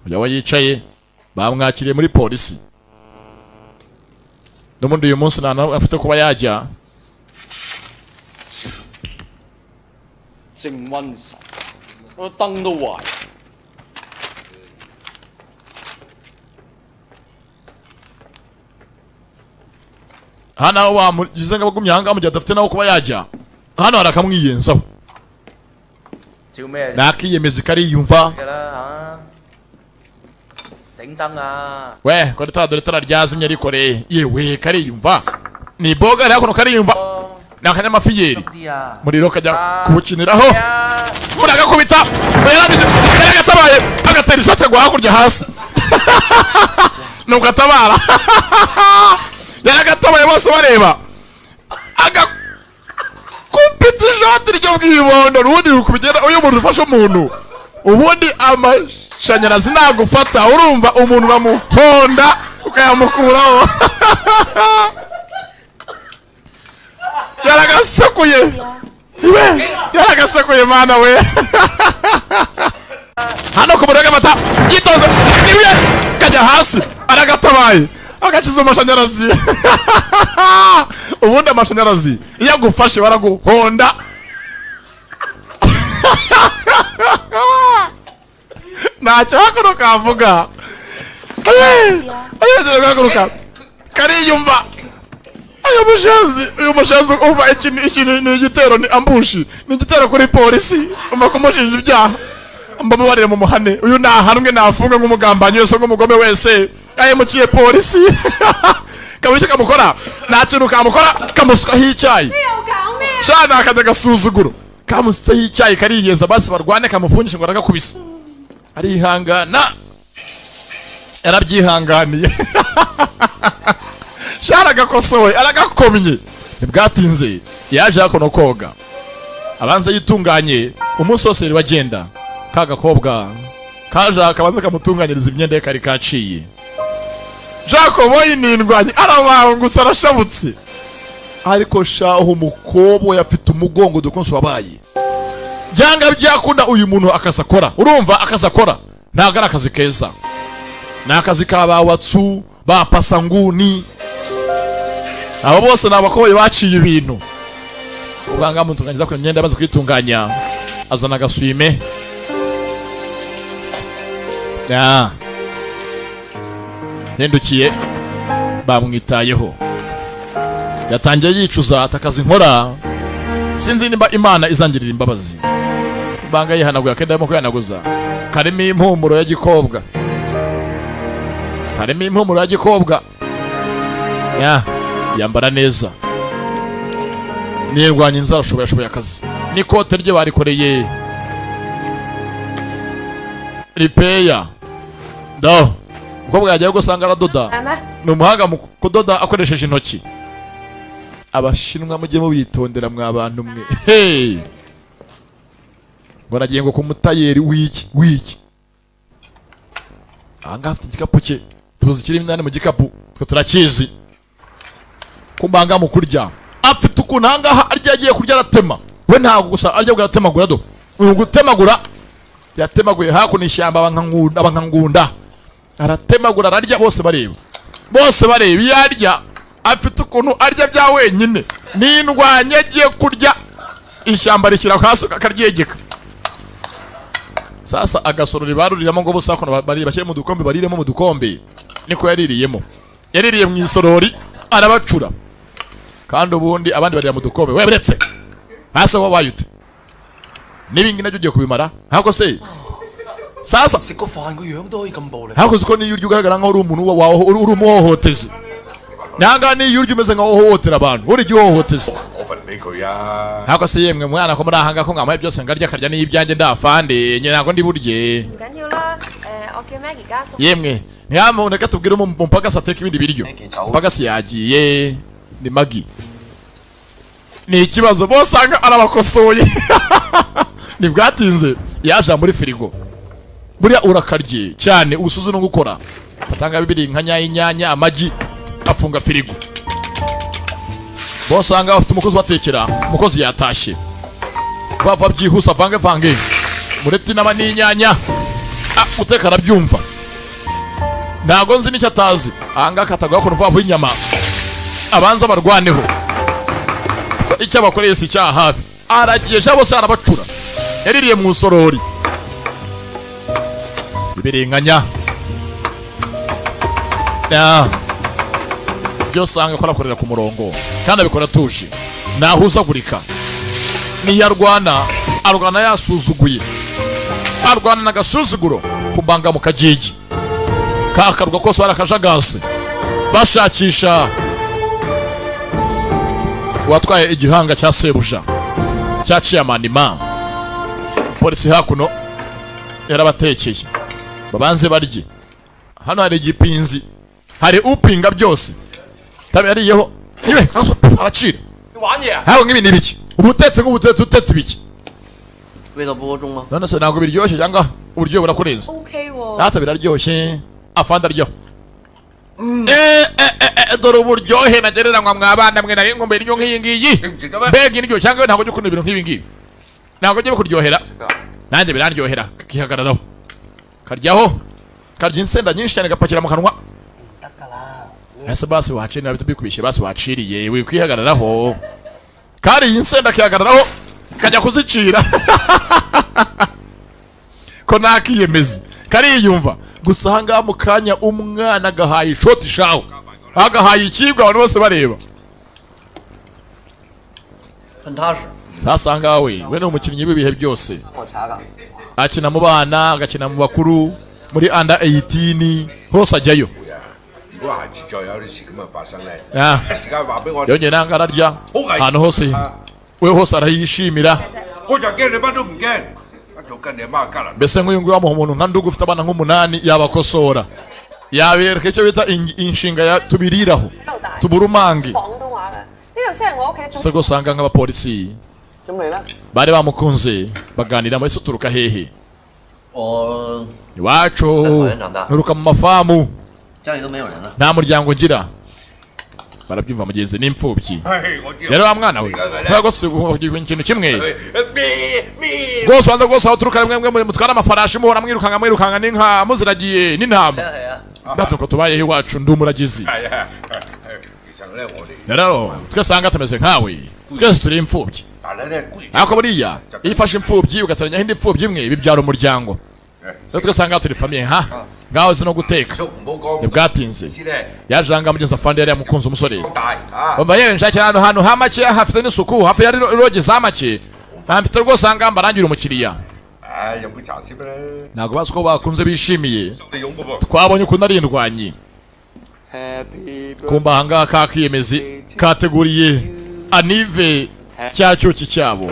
[SPEAKER 2] Uyu yicaye, bamwakiriye muri polisi. N'ubundi uyu munsi nta nawe afite kuba yajya.
[SPEAKER 5] 正瘟神，個燈都壞。
[SPEAKER 2] Hano aho bamugize ngo abagumye ahangaha mu gihe adafite naho kuba yajya, hano hari akamwiyenzaho.
[SPEAKER 5] 照咩
[SPEAKER 2] Nakiyemeza kariyumva.
[SPEAKER 5] 㗎啦嚇？整燈啊！
[SPEAKER 2] We ko itara, dore itara ryazimye rikoreye. Yewe, kariyumva ni boga rero hakuno, kariyumva ni akanyamafiyeri.
[SPEAKER 5] 啲啊！
[SPEAKER 2] Muriro kajya kuwukiniraho, muragakubita. Yarangije, yaragatabaye, agatera ishoti agwa hakurya hasi. Nuko atabara, yaragatabaye bose bareba, agakubita ishoti ryo bwibondo. Ubundi rukubigera uyu muntu ufashe umuntu, ubundi amashanyarazi nagufata, urumva umuntu uramuhonda ukayamukuraho. Yaragasakuye iwe, yaragasakuye mana we. Hano ku muriro w'amata yitoze niwe kajya hasi, aragatabaye, agakiza amashanyarazi. Ubundi amashanyarazi iyo agufashe baraguhonda. Ntacyo hakuno kavuga. Haguruka, kariyumva. Uyu mushenzi, uyu mushenzi, umva, iki ni igitero, ni ambush, ni igitero kuri polisi. Umva, kumushinja ibyaha. Mbamubarire mu muhane uyu, nahanwe, nafungwe nk'umugambanyi wese, nk'umugome wese ahemukiye polisi. Kabura icyo kamukora, nta kintu kamukora. Kamusukaho icyayi shana, akajya agasuzuguro. Kamusutseho icyayi, kariyenza. Basi barwane, kamufungishe ngo aragakubise. Arihangana, yarabyihanganiye shana, agakosowe, aragakomye. Ntibwatinze yaje hakuno koga, abanza yitunganye. Umunsi wose yari agenda ka gakobwa kaje akabanza kamutunganyiriza imyenda ye kari kaciye. Jacobo ni indwanyi, arabangutse, arashabutse. Ariko shaho umukobwa yafite umugongo dukunze wabaye byanga byakunda. Uyu muntu akazi akora, urumva akazi akora ntabwo ari akazi keza, ni akazi ka ba watsu, ba pasanguni. Abo bose ni abakoboyi baciye ibintu. Ubwanga mutunganyiriza ku myenda, amaze kuyitunganya azana agasume ya hindukiye, bamwitayeho. Yatangiye yicuza ati: "Akazi nkora sinzi nimba Imana izangirira imbabazi." Banga yihanaguye akenda, arimo kwihanaguza, karimo impumuro ya gikobwa, karimo impumuro ya gikobwa. Ya yambara neza, nirwanya inzara, ashoboye, ashoboye akazi. N'ikote rye barikoreye ripeya ndo. Umukobwa yagiye gusanga aradoda, ni umuhanga mu kudoda akoresheje intoki. Abashinwa mujye mubitondera mwa bantu mwe. Hey, ngo nagiye ngo ku mutayeri w'iki w'iki. Ahangaha afite igikapu cye, tuzi kirimo indani mu gikapu, twe turakizi. Kumbanga mu kurya afite ukuntu ahangaha arya, agiye kurya aratema. We ntabwo gusa arya, bwo aratemagura. Do uyu gutemagura, yatemaguye hakuno ishyamba abankangunda, abankangunda. Aratemagura, ararya bose bareba, bose bareba. Iyo arya afite ukuntu arya bya wenyine n'indwanya. Agiye kurya ishyamba rishyira hasi akaryegeka. Sasa agasorori baruriramo ngo bose hakuno bari bashyire mu dukombe, bariremo mu dukombe. Niko yaririyemo, yaririye mu isorori, arabacura. Kandi ubundi abandi barira mu dukombe, we buretse hasi, wowe wayute. N'ibingi nabyo ugiye kubimara. Ntabwo se sasa
[SPEAKER 5] 食個飯個樣都可以咁暴力。
[SPEAKER 2] Ntabwo uzi ko niyo urya ugaragara nkaho uri umuntu uri umuhohotezi. Nanga niyo urya umeze nkaho uhohotera abantu, uri igihohotezi.
[SPEAKER 6] 我份俾佢啊！
[SPEAKER 2] Ntabwo se yemwe mwana, ko muri ahanga ko mwamuhaye byose ngarya, akarya n'ibyanjye, ndafande nye ntabwo ndi burye.
[SPEAKER 7] 唔緊要啦，我叫 Maggie 加餸。
[SPEAKER 2] Yemwe ntiyamu, reka tubwire umupagasi ateka ibindi biryo. Umupagasi yagiye, ni Magi. Ni ikibazo bose usanga arabakosoye. Ntibwatinze yaje muri firigo. Buriya urakarye cyane ubusuzu no gukora, fatanga bibiri nka inyanya, amagi, afunga firigo. Bose usanga bafite umukozi ubatekera. Umukozi yatashye vuba vuba, byihuse, avange vange mureti n'aba n'inyanya. Ah, guteka arabyumva, ntago nzi n'icyo atazi. Ahangaha akatagwa ko vuba vuba inyama abanza barwaneho. Icyo abakoreye si icyaha, hafi aragiye bose arabacura. Yaririye mu isorori ibiringanya ya byose. Usanga ko arakorera ku murongo kandi abikora atuje, ntahuzagurika. Niyo arwana, arwana yasuzuguye, arwana n'agasuzuguro. Kumbanga mu kagigi kakarwa kose barakajagase, bashakisha uwatwaye igihanga cya sebuja cya chairman Ma. Polisi hakuno yarabatekeye, babanze barye. Hano hari igipinzi, hari upinga byose tabi yariyeho ibe aracira.
[SPEAKER 5] 你玩嘢啊？
[SPEAKER 2] Hawe nk'ibi ni ibiki? Uba utetse nk'ubutetse, utetse ibiki?
[SPEAKER 4] 味道不够重吗？
[SPEAKER 2] None se ntabwo biryoshye cyangwa uburyohe burakurenze?
[SPEAKER 7] OK 喎。
[SPEAKER 2] Data, biraryoshye. Afande aryoha. Eh, eh, eh, eh, dore uburyohe nagereranywa. Mwabana mwe, nari nkumbuye indyo nk'iyi ngiyi. Mbega indyo! Cyangwa ntabwo ujya ukunda ibintu nk'ibi ngibi? Ntabwo ujya bikuryohera? Nanjye birandyohera. Kakihagararaho, karyaho, karya insenda nyinshi cyane, gapakira mu kanwa. Ese basi waciriye, niba bikubishye, basi waciriye, wikwihagararaho. Kariye insenda akihagararaho, kajya kuzicira ko nakiyemeza, kariyumva gusa. Ahangaha mu kanya umwana agahaye ishoti shaho, agahaye ikibwa, abantu bose bareba.
[SPEAKER 4] 很踏实。
[SPEAKER 2] Sasa ahangaha we ni umukinnyi w'ibihe byose.
[SPEAKER 4] 我查岗。
[SPEAKER 2] Akina mu bana, agakina mu bakuru, muri under 18 hose ajyayo.
[SPEAKER 6] 如果下次再有啲事咁嘅發生咧，
[SPEAKER 2] Ah.
[SPEAKER 6] 一時間話俾我。
[SPEAKER 2] Yongeye nanga ararya ahantu hose, we hose arayishimira.
[SPEAKER 6] 我就驚你乜都唔驚，一早跟你阿媽加啦。
[SPEAKER 2] Mbese nk'uyu nguyu wamuha umuntu nka Ndugu ufite abana nk'umunani, yabakosora, yabereka icyo bita inshinga ya tubiriraho tuburumange.
[SPEAKER 7] 廣東話嘅，呢度先係我屋企
[SPEAKER 2] Se rwose usanga nk'abapolisi
[SPEAKER 4] 咁你咧？
[SPEAKER 2] bari bamukunze, baganira muri se uturuka hehe?
[SPEAKER 4] 我
[SPEAKER 2] Iwacu nturuka mu mafamu.
[SPEAKER 4] 家裡都沒有人了。
[SPEAKER 2] Nta muryango ngira, barabyumva mugenzi, n'imfubyi. Rero wa mwana we, ntabwo si ikintu kimwe rwose, ubanza rwose aho uturuka rimwe mwe mutwara amafarashi, muhora mwirukanka mwirukanka n'inka muziragiye n'intama. Ndatse uko tubayeho iwacu, ndi umuragizi.
[SPEAKER 6] 係啊，其實咧我哋，
[SPEAKER 2] Rero twese aha ngaha tumeze nkawe, twese turi imfubyi.
[SPEAKER 6] 但係咧固然
[SPEAKER 2] Ariko buriya iyo ufashe imfubyi ugateranyaho indi mfubyi imwe, bibyara umuryango. Rero twese aha ngaha turi famille. Nka ngaho uzi no guteka. Ntibwatinze yaje aha ngaha mugenzi. Afande yari yamukunze umusore.
[SPEAKER 6] 大啊，
[SPEAKER 2] Umva yewe, nshakira ahantu hantu ha make hafite n'isuku, hafi ya lodge za make mfite rwose. Aha ngaha mbarangira umukiriya.
[SPEAKER 6] 唉，飲杯茶先啦。
[SPEAKER 2] Ntabwo bazi ko bakunze bishimiye.
[SPEAKER 6] 你勇嘅噃。
[SPEAKER 2] Twabonye ukuntu ari indwanyi. Kumba aha ngaha ka kiyemezi kateguriye anniv cya cyuki cyabo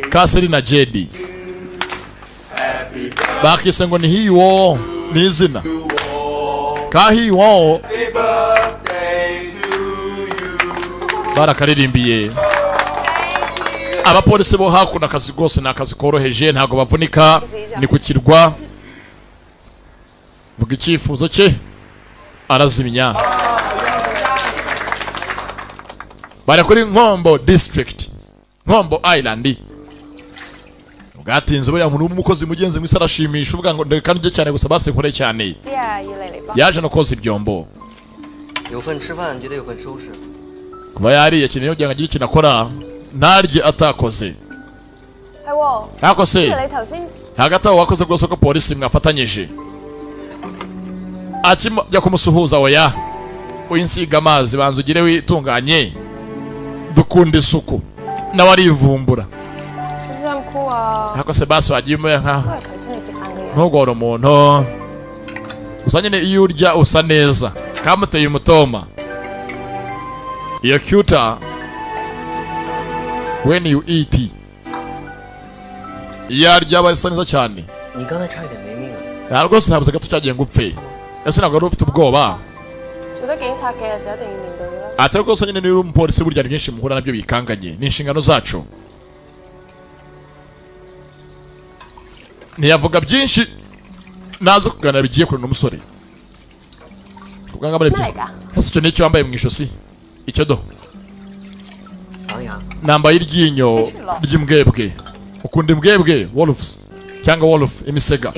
[SPEAKER 2] ka Seri na Jedi, bakise ngo ni hiwo, ni izina ka hiwo barakaririmbiye. Abapolisi bo hakuno akazi rwose ni akazi koroheje, ntabwo bavunika. Ni ku kirwa. Vuga icyifuzo cye, arazimya. Bari kuri Nkombo District, Nkombo Island. Bwatinze, buriya umuntu w'umukozi mugenzi mwisi arashimisha, uvuga ngo reka ndye cyane gusa, basi nkore cyane.
[SPEAKER 7] 知啊，要你嚟幫。
[SPEAKER 2] Yaje no koza ibyombo.
[SPEAKER 4] 有份吃飯就得有份收拾。
[SPEAKER 2] Kuba yariye akeneye kugira ngo agire ikintu akora, ntarye atakoze.
[SPEAKER 7] 係喎。
[SPEAKER 2] Ariko se
[SPEAKER 7] 你頭先
[SPEAKER 2] hagati aho wakoze rwose ko polisi mwafatanyije, akijya kumusuhuza, oya, winsiga amazi, banza ugire witunganye, dukunda isuku. Nawe arivumbura.
[SPEAKER 7] 使唔使咁酷啊？
[SPEAKER 2] Ariko se basi wagiye umera nka
[SPEAKER 7] 都係頭先你食飯嘅樣。
[SPEAKER 2] ntugore umuntu gusa nyine, iyo urya usa neza. Kamuteye umutoma iyo cuter when you eat, iyo arya aba asa neza cyane.
[SPEAKER 4] 你刚才差一点没命啊！
[SPEAKER 2] Nta rwose, habuze gato cyagiye ngo upfe. Ese ntabwo wari ufite ubwoba?
[SPEAKER 7] 做得警察嘅就一定要面對啦。
[SPEAKER 2] Ati rwose nyine niba uri umupolisi, burya hari byinshi muhura nabyo bikanganye, ni inshingano zacu. Ntiyavuga byinshi, naza kuganira bigiye kure n'umusore kubwanga muri
[SPEAKER 7] 咩嚟㗎？
[SPEAKER 2] Ese icyo ni icyo wambaye mu ijosi? Icyo do
[SPEAKER 4] 狼牙，
[SPEAKER 2] nambaye iryinyo ry'imbwebwe. Ukunda imbwebwe, wolves cyangwa wolf, imisega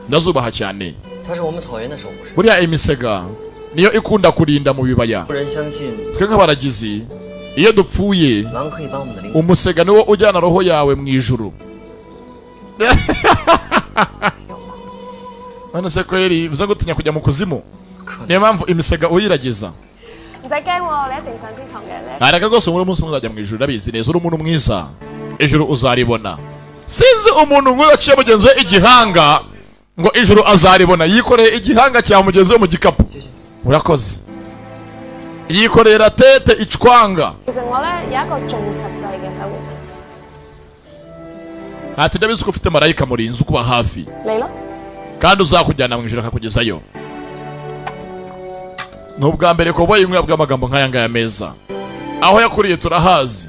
[SPEAKER 2] ndazubaha cyane.
[SPEAKER 4] 它是我们草原的守护神。
[SPEAKER 2] Buriya imisega niyo ikunda kurinda mu bibaya.
[SPEAKER 4] 无人相信
[SPEAKER 2] Twe nk'abaragizi, iyo dupfuye,
[SPEAKER 4] 狼可以把我们的灵魂。
[SPEAKER 2] umusega niwo ujyana roho yawe mu ijuru. None se kweri uza gutinya kujya mu kuzimu? Niyo mpamvu imisega uyiragiza.
[SPEAKER 7] 唔使驚喎，你一定上天堂嘅。你
[SPEAKER 2] Areka rwose, muri umunsi umwe uzajya mu ijuru, urabizi neza, uri umuntu mwiza, ijuru uzaribona. Sinzi umuntu nk'uyu waciye mugenzi we igihanga ngo ijuru azaribona. Yikoreye igihanga cya mugenzi we mu gikapu. Urakoze. Yikoreye ratete icwanga.
[SPEAKER 7] 其實我咧有一個仲實際嘅守護神，
[SPEAKER 2] Ati ndabizi ko ufite marayika murinzi ukuba hafi
[SPEAKER 7] 你咯。
[SPEAKER 2] kandi uzakujyana mu ijuru akakugezayo. Ni ubwa mbere koboyi imwe bw'amagambo nk'aya ngaya meza. Aho yakuriye turahazi.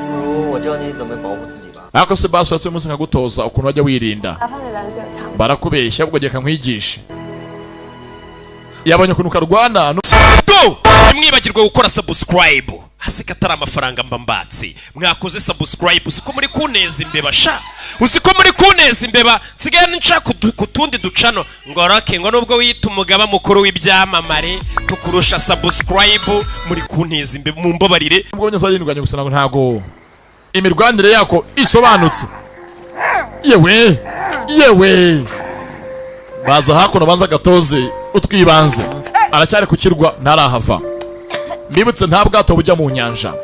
[SPEAKER 4] 不如我教你怎么保护自己吧。
[SPEAKER 2] Ariko se basi uretse umunsi nkagutoza ukuntu wajya wirinda?
[SPEAKER 7] 打翻你兩招就慘。
[SPEAKER 2] Barakubeshya, ubwo reka nkwigishe. Yabonye ukuntu karwana
[SPEAKER 1] Do ntimwibagirwe gukora subscribe. Aseka atari amafaranga mba mbatse. Mwakoze subscribe? Uzi ko muri kuneza imbeba sha? Uzi ko muri kuneza imbeba? Nsigaye nshaka ku tundi ducano ngo roke ngo nubwo wiyita umugaba mukuru w'ibyamamare, tukurusha subscribe. Muri kunteza imbeba, mumbabarire.
[SPEAKER 2] Nubwo nyine zarindwanya gusa, ntabwo imirwanire yako isobanutse. Yewe yewe, baza hakuno, banza gatoze utwibanze. Aracyari ku kirwa, ntarahava. Mbibutse, nta bwato bujya mu nyanja,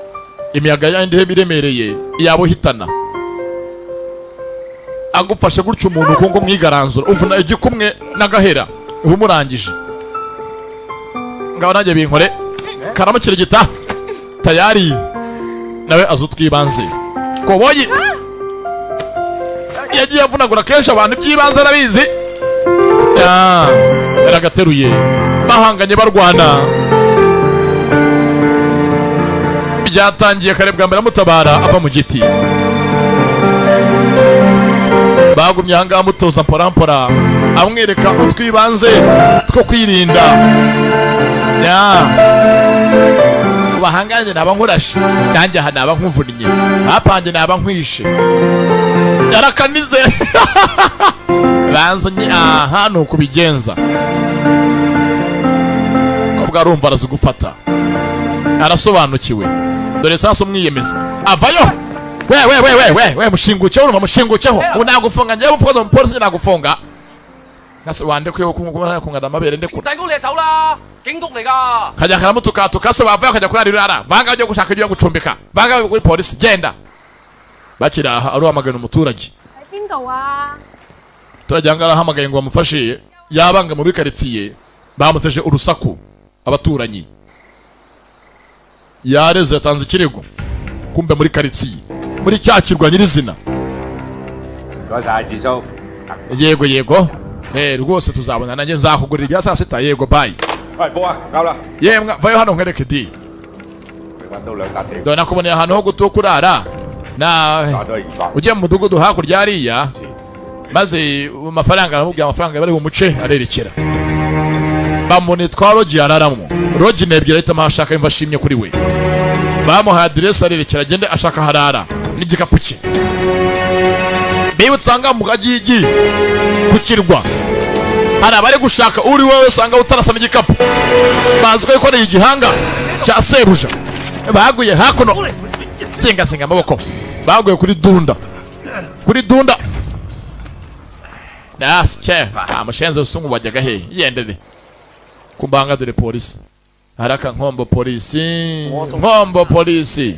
[SPEAKER 2] imiyaga yandi iremereye yabuhitana. Agufashe gutyo umuntu kungo mwigaranzura, uvuna igikumwe n'agahera uba umurangije. Ngaho nanjye binkore. Karamukirigita tayari, nawe azi utwibanze. Koboyi yagiye avunagura kenshi abantu, iby'ibanze arabizi. Ya, yaragateruye. Bahanganye barwana, byatangiye kare. Bwa mbere amutabara ava mu giti, bagumye ahangaha amutoza mporampora, amwereka utwibanze two kwirinda. Ya, bahanganye naba nkurashe, nanjye aha naba nkuvunnye, hapanjye naba nkwishe. Yarakanize banza aha ni ukubigenza. Kobwa arumva, arazi gufata, arasobanukiwe. Dore sasa umwiyemeza avayo. We we we we we we, mushingukeho! Urumva, mushingukeho! Ubu nagufunga njyewe, ufuza umupolisi nagufunga. Nase wandekuye kungana amabere, ndekura.
[SPEAKER 5] 大公你就走啦，警局嚟㗎。
[SPEAKER 2] Kajya karamutukatuka. Se wavayo akajya kurara irara vanga, ujya gushaka ibyo gucumbika, vanga kuri polisi, genda. Bakiri aha, aruhamagara umuturage.
[SPEAKER 7] 喺邊度啊？
[SPEAKER 2] Umuturage aha ngaha arahamagaye ngo bamufashe, yabanga muri karitsiye bamuteje urusaku abaturanyi. Yareze, yatanze ikirego. Kumbe muri karitsiye, muri cya kirwa nyirizina.
[SPEAKER 6] 唔該晒，智叔。
[SPEAKER 2] Yego yego, eh, rwose tuzabona, nanjye nzakugurira ibya saa sita. Yego, bye.
[SPEAKER 6] 喂，報啊，啱啦，
[SPEAKER 2] Yemwe, vayo hano nkwereke di.
[SPEAKER 6] 你揾到兩笪地，
[SPEAKER 2] Dore nakuboneye ahantu ho guto kurara na
[SPEAKER 6] 打咗200。
[SPEAKER 2] ujya mu mudugudu hakurya hariya, maze amafaranga, aramubwira amafaranga bari bumuce, arerekera bamunitwa lodge araramo. Lodge ni ebyiri, ahitamo aho ashaka, yumva ashimye kuri we. Bamuhaye aderesi, arerekera, agende ashaka aho arara n'igikapu cye. Bibutse aha mu kagigi ku kirwa hari abari gushaka uri wowe usanga utarasa n'igikapu, bazi ko yikoreye igihanga cya sebuja. Baguye hakuno, singasinga amaboko, baguye kuri dunda, kuri dunda. Nasye amushenze usungu, wajyaga he? Yendere kumbanga. Dore polisi haraka, nkombo polisi, nkombo polisi.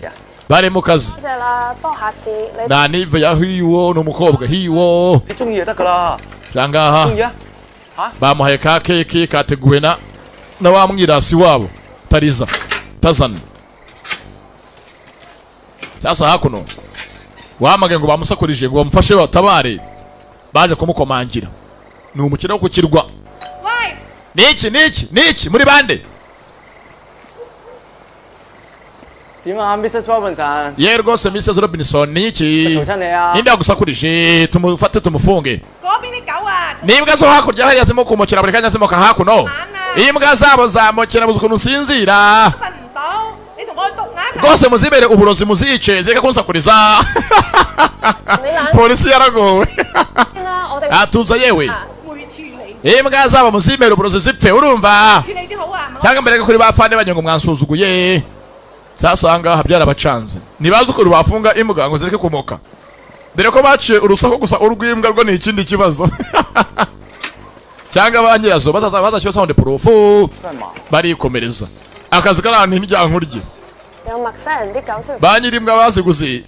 [SPEAKER 2] Bari mu kazi.
[SPEAKER 7] 多謝啦，不過下次你
[SPEAKER 2] Na nive ya hiwo ni umukobwa hiwo.
[SPEAKER 5] 你中意就得㗎啦。
[SPEAKER 2] Jangaha
[SPEAKER 5] 中意啊？嚇？
[SPEAKER 2] bamuhaye ka keke kateguwe na wa mwirasi wabo Tariza Tazan. Sasa hakuno wahamagaye ngo bamusakurije ngo bamufashe batabare, baje kumukomangira. Ni umukino wo ku kirwa. Niki niki niki muri bande?
[SPEAKER 5] 點啊，Mrs Robinson？
[SPEAKER 2] Ye rwose Mrs Robinson, niki?
[SPEAKER 5] 嘈親你啊！
[SPEAKER 2] Ninde yagusakurije? Tumufate tumufunge.
[SPEAKER 10] 嗰邊啲狗啊，
[SPEAKER 2] N'imbwa zo hakurya hariya zirimo kumokera buri kanya zimoka hakuno. Imbwa zabo zamokera buze ukuntu usinzira.
[SPEAKER 10] 瞓唔到，你同我去毒啞
[SPEAKER 2] Rwose muzibere uburozi muzice zireke kunsakuriza.
[SPEAKER 7] 你冷
[SPEAKER 2] Polisi yaragowe.
[SPEAKER 7] 先啦，我哋
[SPEAKER 2] Atuza yewe.
[SPEAKER 10] 會處理，
[SPEAKER 2] Imbwa zabo muzibere uburozi zipfe, urumva?
[SPEAKER 10] 處理先好啊！
[SPEAKER 2] Cyangwa mbere kuri ba fande banyu ngo mwansuzuguye. Sasa ngaha byarabacanze, ntibazi ukuntu bafunga imbwa ngo zireke kumoka, dore ko baciye urusaku gusa, urw'imbwa rwo ni ikindi kibazo. Cyangwa ba nyirazo bazaza bazashyira sound proof. Barikomereza akazi kari ahantu hirya.
[SPEAKER 7] 有陌生人啲狗先
[SPEAKER 2] Ba nyir'imbwa baziguze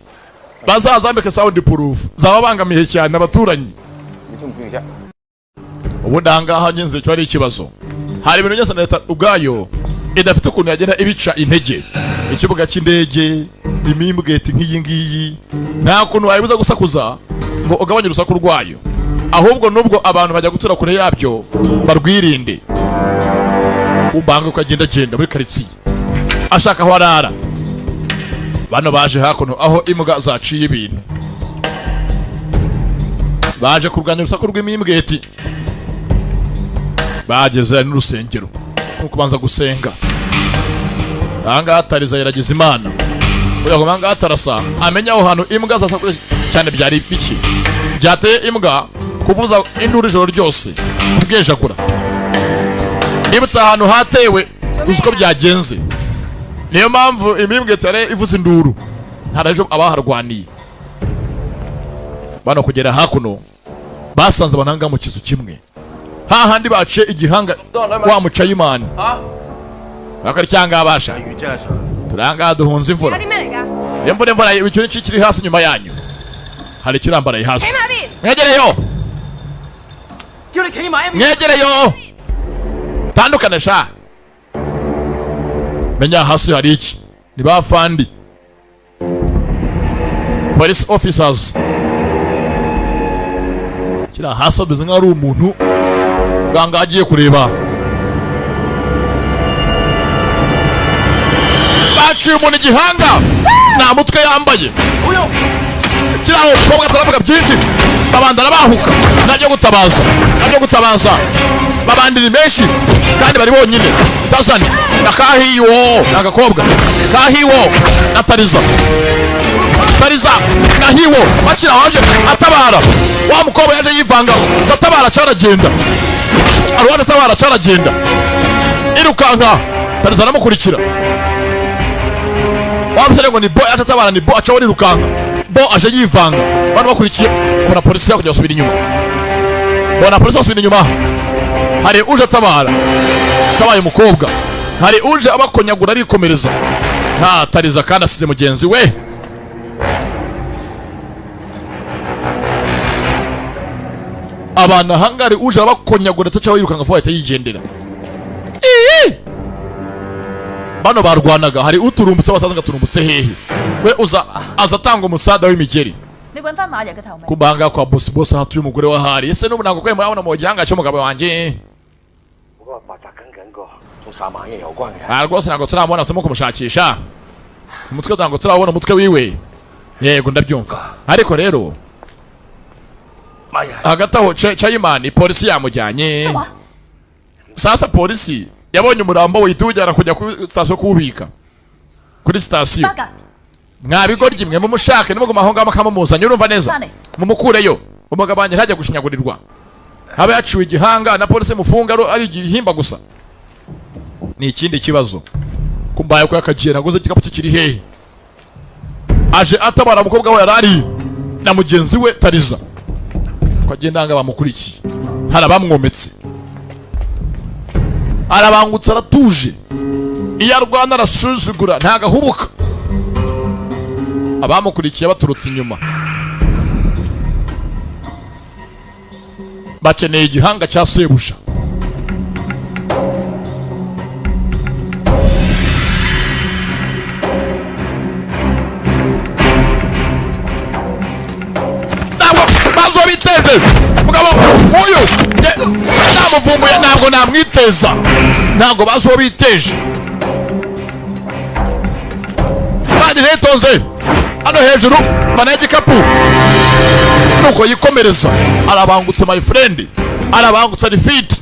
[SPEAKER 2] bazazambike sound proof, zababangamiye cyane abaturanyi.
[SPEAKER 5] 你中唔中意啫？
[SPEAKER 2] Ubundi ahangaha ngenzi cyo ari ikibazo, hari ibintu byose na leta ubwayo idafite ukuntu yagenda ibica intege. Ikibuga cy'indege, imimbweti nk'iyi ngiyi, nta kuntu wayibuza gusakuza ngo ugabanye urusaku rwayo, ahubwo nubwo abantu bajya gutura kure yabyo barwirinde. Kubanga ukagenda genda muri karitsiye ashaka aho arara. Bano baje hakuno aho imbwa zaciye ibintu, baje kurwanya urusaku rw'imimbweti. Bageze n'urusengero nuko banza gusenga. Ahangaha Tariza yaragize Imana, uyu ahangaha tarasa amenya aho hantu imbwa zasakuza cyane byari biki byateye imbwa kuvuza induru ijoro ryose kubwejagura. Nibutse ahantu hatewe tuzi uko byagenze, niyo mpamvu imimbwe itare ivuza induru ntarajo abaharwaniye. Bano kugera hakuno basanze abananga mu kizu kimwe hahandi baciye igihanga wa mucayimani bakora cyangwa abasha turanga duhunze imvura.
[SPEAKER 7] 有啲咩嚟㗎？
[SPEAKER 2] Imvura imvura icyo ni kiri hasi nyuma yanyu hari ikirambaraye hasi.
[SPEAKER 7] 企埋一邊。
[SPEAKER 2] Mwegereyo.
[SPEAKER 5] 叫你企埋一邊。
[SPEAKER 2] Mwegereyo, tandukane sha. Menya hasi hari iki? Ni ba fandi police officers kiri hasi ameze nk'aho ari umuntu muganga agiye kureba. Baciye umuntu igihanga, nta mutwe yambaye. Kiriya umukobwa ataravuga byinshi, babanda arabahuka nabyo gutabaza, nabyo gutabaza. Babandi ni benshi kandi bari bonyine. Tazani na Kahiwo ni agakobwa Kahiwo na Tariza, Tariza na Hiwo bakira waje atabara wa mukobwa yaje yivanga atabara caragenda, arwaje atabara caragenda irukanka. Tariza aramukurikira. Wa musore ngo ni bo yaje atabara, ni bo aca arirukanka, bo aje yivanga abantu bakurikiye. Bona polisi yakujya basubira inyuma, bona polisi basubira inyuma. Hari uje atabara tabaye umukobwa, hari uje abakonyagura arikomereza. Nta Tariza kandi asize mugenzi we. Abantu ahangari uje abakonyagura atacaho yirukanka vuba ahita yigendera. Bano barwanaga hari uturumbutse basaza ngaturumbutse hehe we uza aza atanga umusada w'imigeri.
[SPEAKER 3] 你揾翻馬爺嘅頭未？
[SPEAKER 2] Kubanga kwa boss boss hatuye umugore wa hari ese n'ubu ntabwo murabona mu gihanga cy'umugabo wanjye.
[SPEAKER 6] 嗰個白澤緊緊個同殺萬嘢有關嘅。
[SPEAKER 2] Ah rwose ntabwo turamubona, turimo kumushakisha umutwe, ntabwo turabona umutwe wiwe. Yego ndabyumva, ariko rero hagati aho Chayimani polisi yamujyanye. Sasa polisi yabonye umurambo wihita uwujyana kujya kuri sitasiyo kuwubika kuri sitasiyo. Mwabigoryi mwe mumushake nimuguma aho ngaho mukamumuzanye, urumva neza mumukureyo umugabo wanjye ntajya gushinyagurirwa, haba yaciwe igihanga na polisi mufunga ari igihimba gusa. Ni ikindi kibazo kumbaye ko yakagiye naguze igikapu cye kiri hehe. Aje atabara umukobwa we yarari na mugenzi we Tariza ko agenda nga bamukurikiye, hari abamwometse. Arabangutse aratuje, iyo arwana arasuzugura ntagahubuka. Abamukurikiye baturutse inyuma bakeneye igihanga cya sebusha. Ntabwo bazo biteje mugabo uyu namuvumbuye, ntabwo namwiteza, ntabwo bazi uwo biteje. Baje hitonze hano hejuru bana igikapu nuko yikomereza. Arabangutse my friend, arabangutse, ari fit.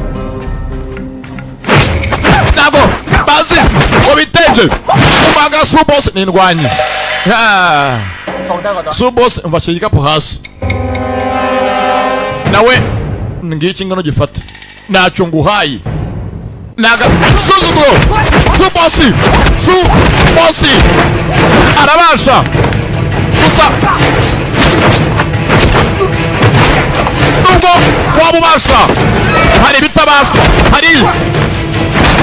[SPEAKER 2] Ntabwo bazi uwo biteje. Umanga Subos ni indwanyi.
[SPEAKER 9] 放低個袋。
[SPEAKER 2] Subos mva igikapu hasi nawe ngiki ngano gifata, ntacyo nguhaye, nagasuzuguro. Subosi, Subosi arabasha gusa nubwo waba ubasha hari ibitabaswa, hari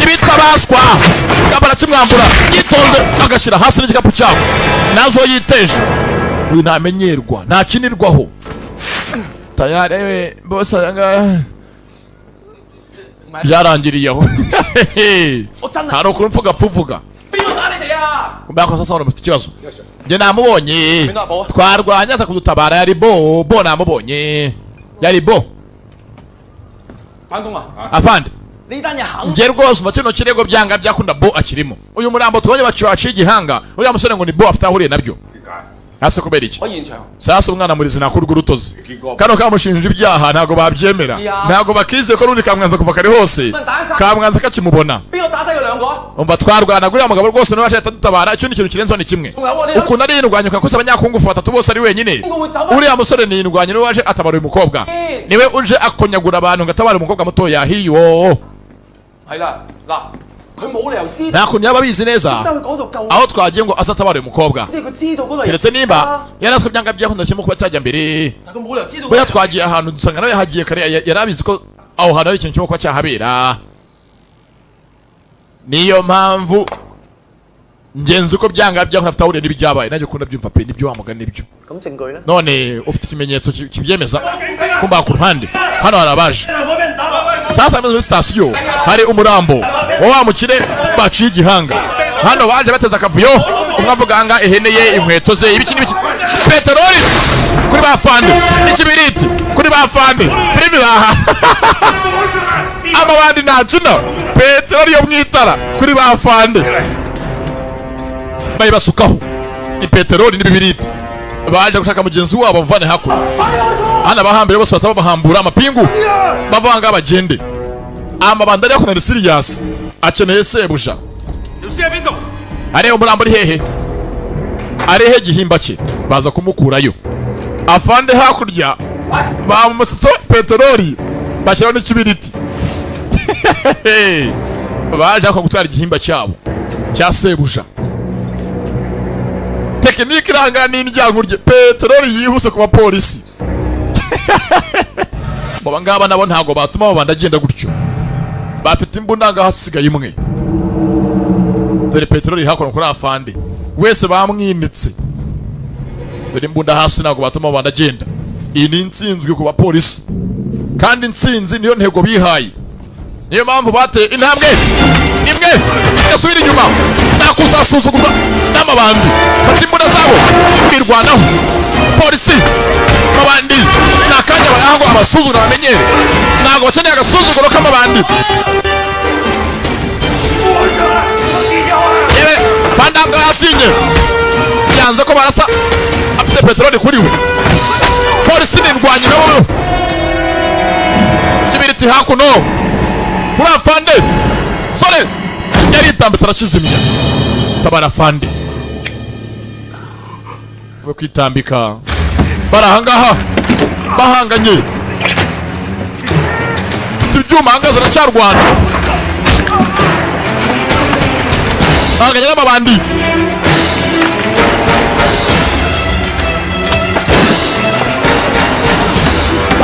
[SPEAKER 2] ibitabaswa. Kambara kimwambura yitonze agashyira hasi n'igikapu cyabo nazo yiteje. Uyu ntamenyerwa, ntakinirwaho. Tayari we bose anga byarangiriye aho. Hari ukuntu mvuga pfuvuga mbako. Sasa uri mufite ikibazo, njye namubonye, twarwanya aza kudutabara, yari bo bo, namubonye yari bo.
[SPEAKER 5] 關公啊，
[SPEAKER 2] Afande,
[SPEAKER 5] 呢單嘢肯
[SPEAKER 2] njye rwose umva kino kirego byanga byakunda bo akirimo. Uyu murambo tubonye baciye igihanga uriya musore ngo ni bo afite aho ahuriye nabyo. Hasi kubera iki?
[SPEAKER 5] 喺現場。
[SPEAKER 2] Sasa umwana murizi nakurwa urutozi kano kamushinja ibyaha, ntabwo babyemera, ntabwo bakize ko n'undi kamwanza kuva kare hose kamwanza kakimubona.
[SPEAKER 5] 邊個打低佢兩個啊？
[SPEAKER 2] Umva twarwana guriya mugabo rwose niwe ashaka dutabara. Icyo ni ikintu kirenzeho ni kimwe, ukuntu ari indwanyi ukakosa abanyakungufu batatu bose ari wenyine. Uriya musore ni indwanyi, niwe waje atabara uyu mukobwa, niwe uje akonyagura abantu ngo atabare umukobwa mutoya hiyo.
[SPEAKER 5] 係啦，嗱，佢冇理由知
[SPEAKER 2] Nta kuntu yaba abizi neza
[SPEAKER 5] 得去嗰度救，
[SPEAKER 2] aho twagiye ngo aze atabare uyu mukobwa,
[SPEAKER 5] 即係佢知道嗰度
[SPEAKER 2] keretse nimba yarazwe byanga byakunda kirimo kuba cyajya mbere.
[SPEAKER 5] 但佢冇理由知道。
[SPEAKER 2] Buriya twagiye ahantu dusanga nawe yahagiye kare, yari abizi ko aho hantu hari ikintu kirimo kuba cyahabera. Niyo mpamvu ngenzi uko byanga byakunda afite aho ahuriye n'ibyabaye, nanjye ukunda byumva pe, nibyo wa mugani nibyo.
[SPEAKER 4] 咁證據咧？
[SPEAKER 2] None ufite ikimenyetso kibyemeza? Kumba ku ruhande hano hari abaje. Sasa muri sitasiyo hari umurambo wa wa mukire baciye igihanga. Hano baje bateze akavuyo, umwe avuga nga ihene ye, inkweto ze, ibiki n'ibiki. Peteroli kuri ba fande, n'ikibiriti kuri ba fande, filimi baha amabandi ntakina, peteroli yo mu itara kuri ba fande bayibasukaho, ni peteroli n'ibibiriti. Baje gushaka mugenzi wabo bamuvane hakuno. Hano abahambire bose bataba bahambura amapingu bavanga bagende. Amabanda ari hakuno ni Sirius akeneye sebuja.
[SPEAKER 5] 條屍喺邊度？
[SPEAKER 2] Areba umurambo ari hehe, ari he gihimba cye, baza kumukurayo. Afande hakurya bamusutse peteroli bashyiraho n'ikibiriti, baje hakuno gutwara igihimba cyabo cya sebuja. Tekinike iranga n'indyankurye, peteroli yihuse ku bapolisi. Aba ngaba nabo ntabwo batuma babanda agenda gutyo, bafite imbunda ngaho hasigaye imwe. Dore peteroli hakuno kuri afande wese bamwinitse, dore imbunda hasi, ntabwo batuma babanda agenda. Iyi ni intsinzwi ku bapolisi, kandi intsinzi niyo ntego bihaye, niyo mpamvu bateye intambwe imwe igasubira inyuma. Ntakuzasuzugurwa n'amabandi, bafite imbunda zabo kwirwanaho. Polisi amabandi ni akanya bayaha ngo abasuzugura bamenyere, ntabwo bakeneye agasuzuguro k'amabandi. Yewe fandanga yatinye, yanze ko barasa, afite peteroli kuri we. Polisi ni indwanyi nabo, kibiriti hakuno kuri afande sore yaritambitse arakizimya. Tabara afande we kwitambika, bari ahangaha bahanganye, mfite ibyuma ahangaza aracyarwana, bahanganye n'amabandi.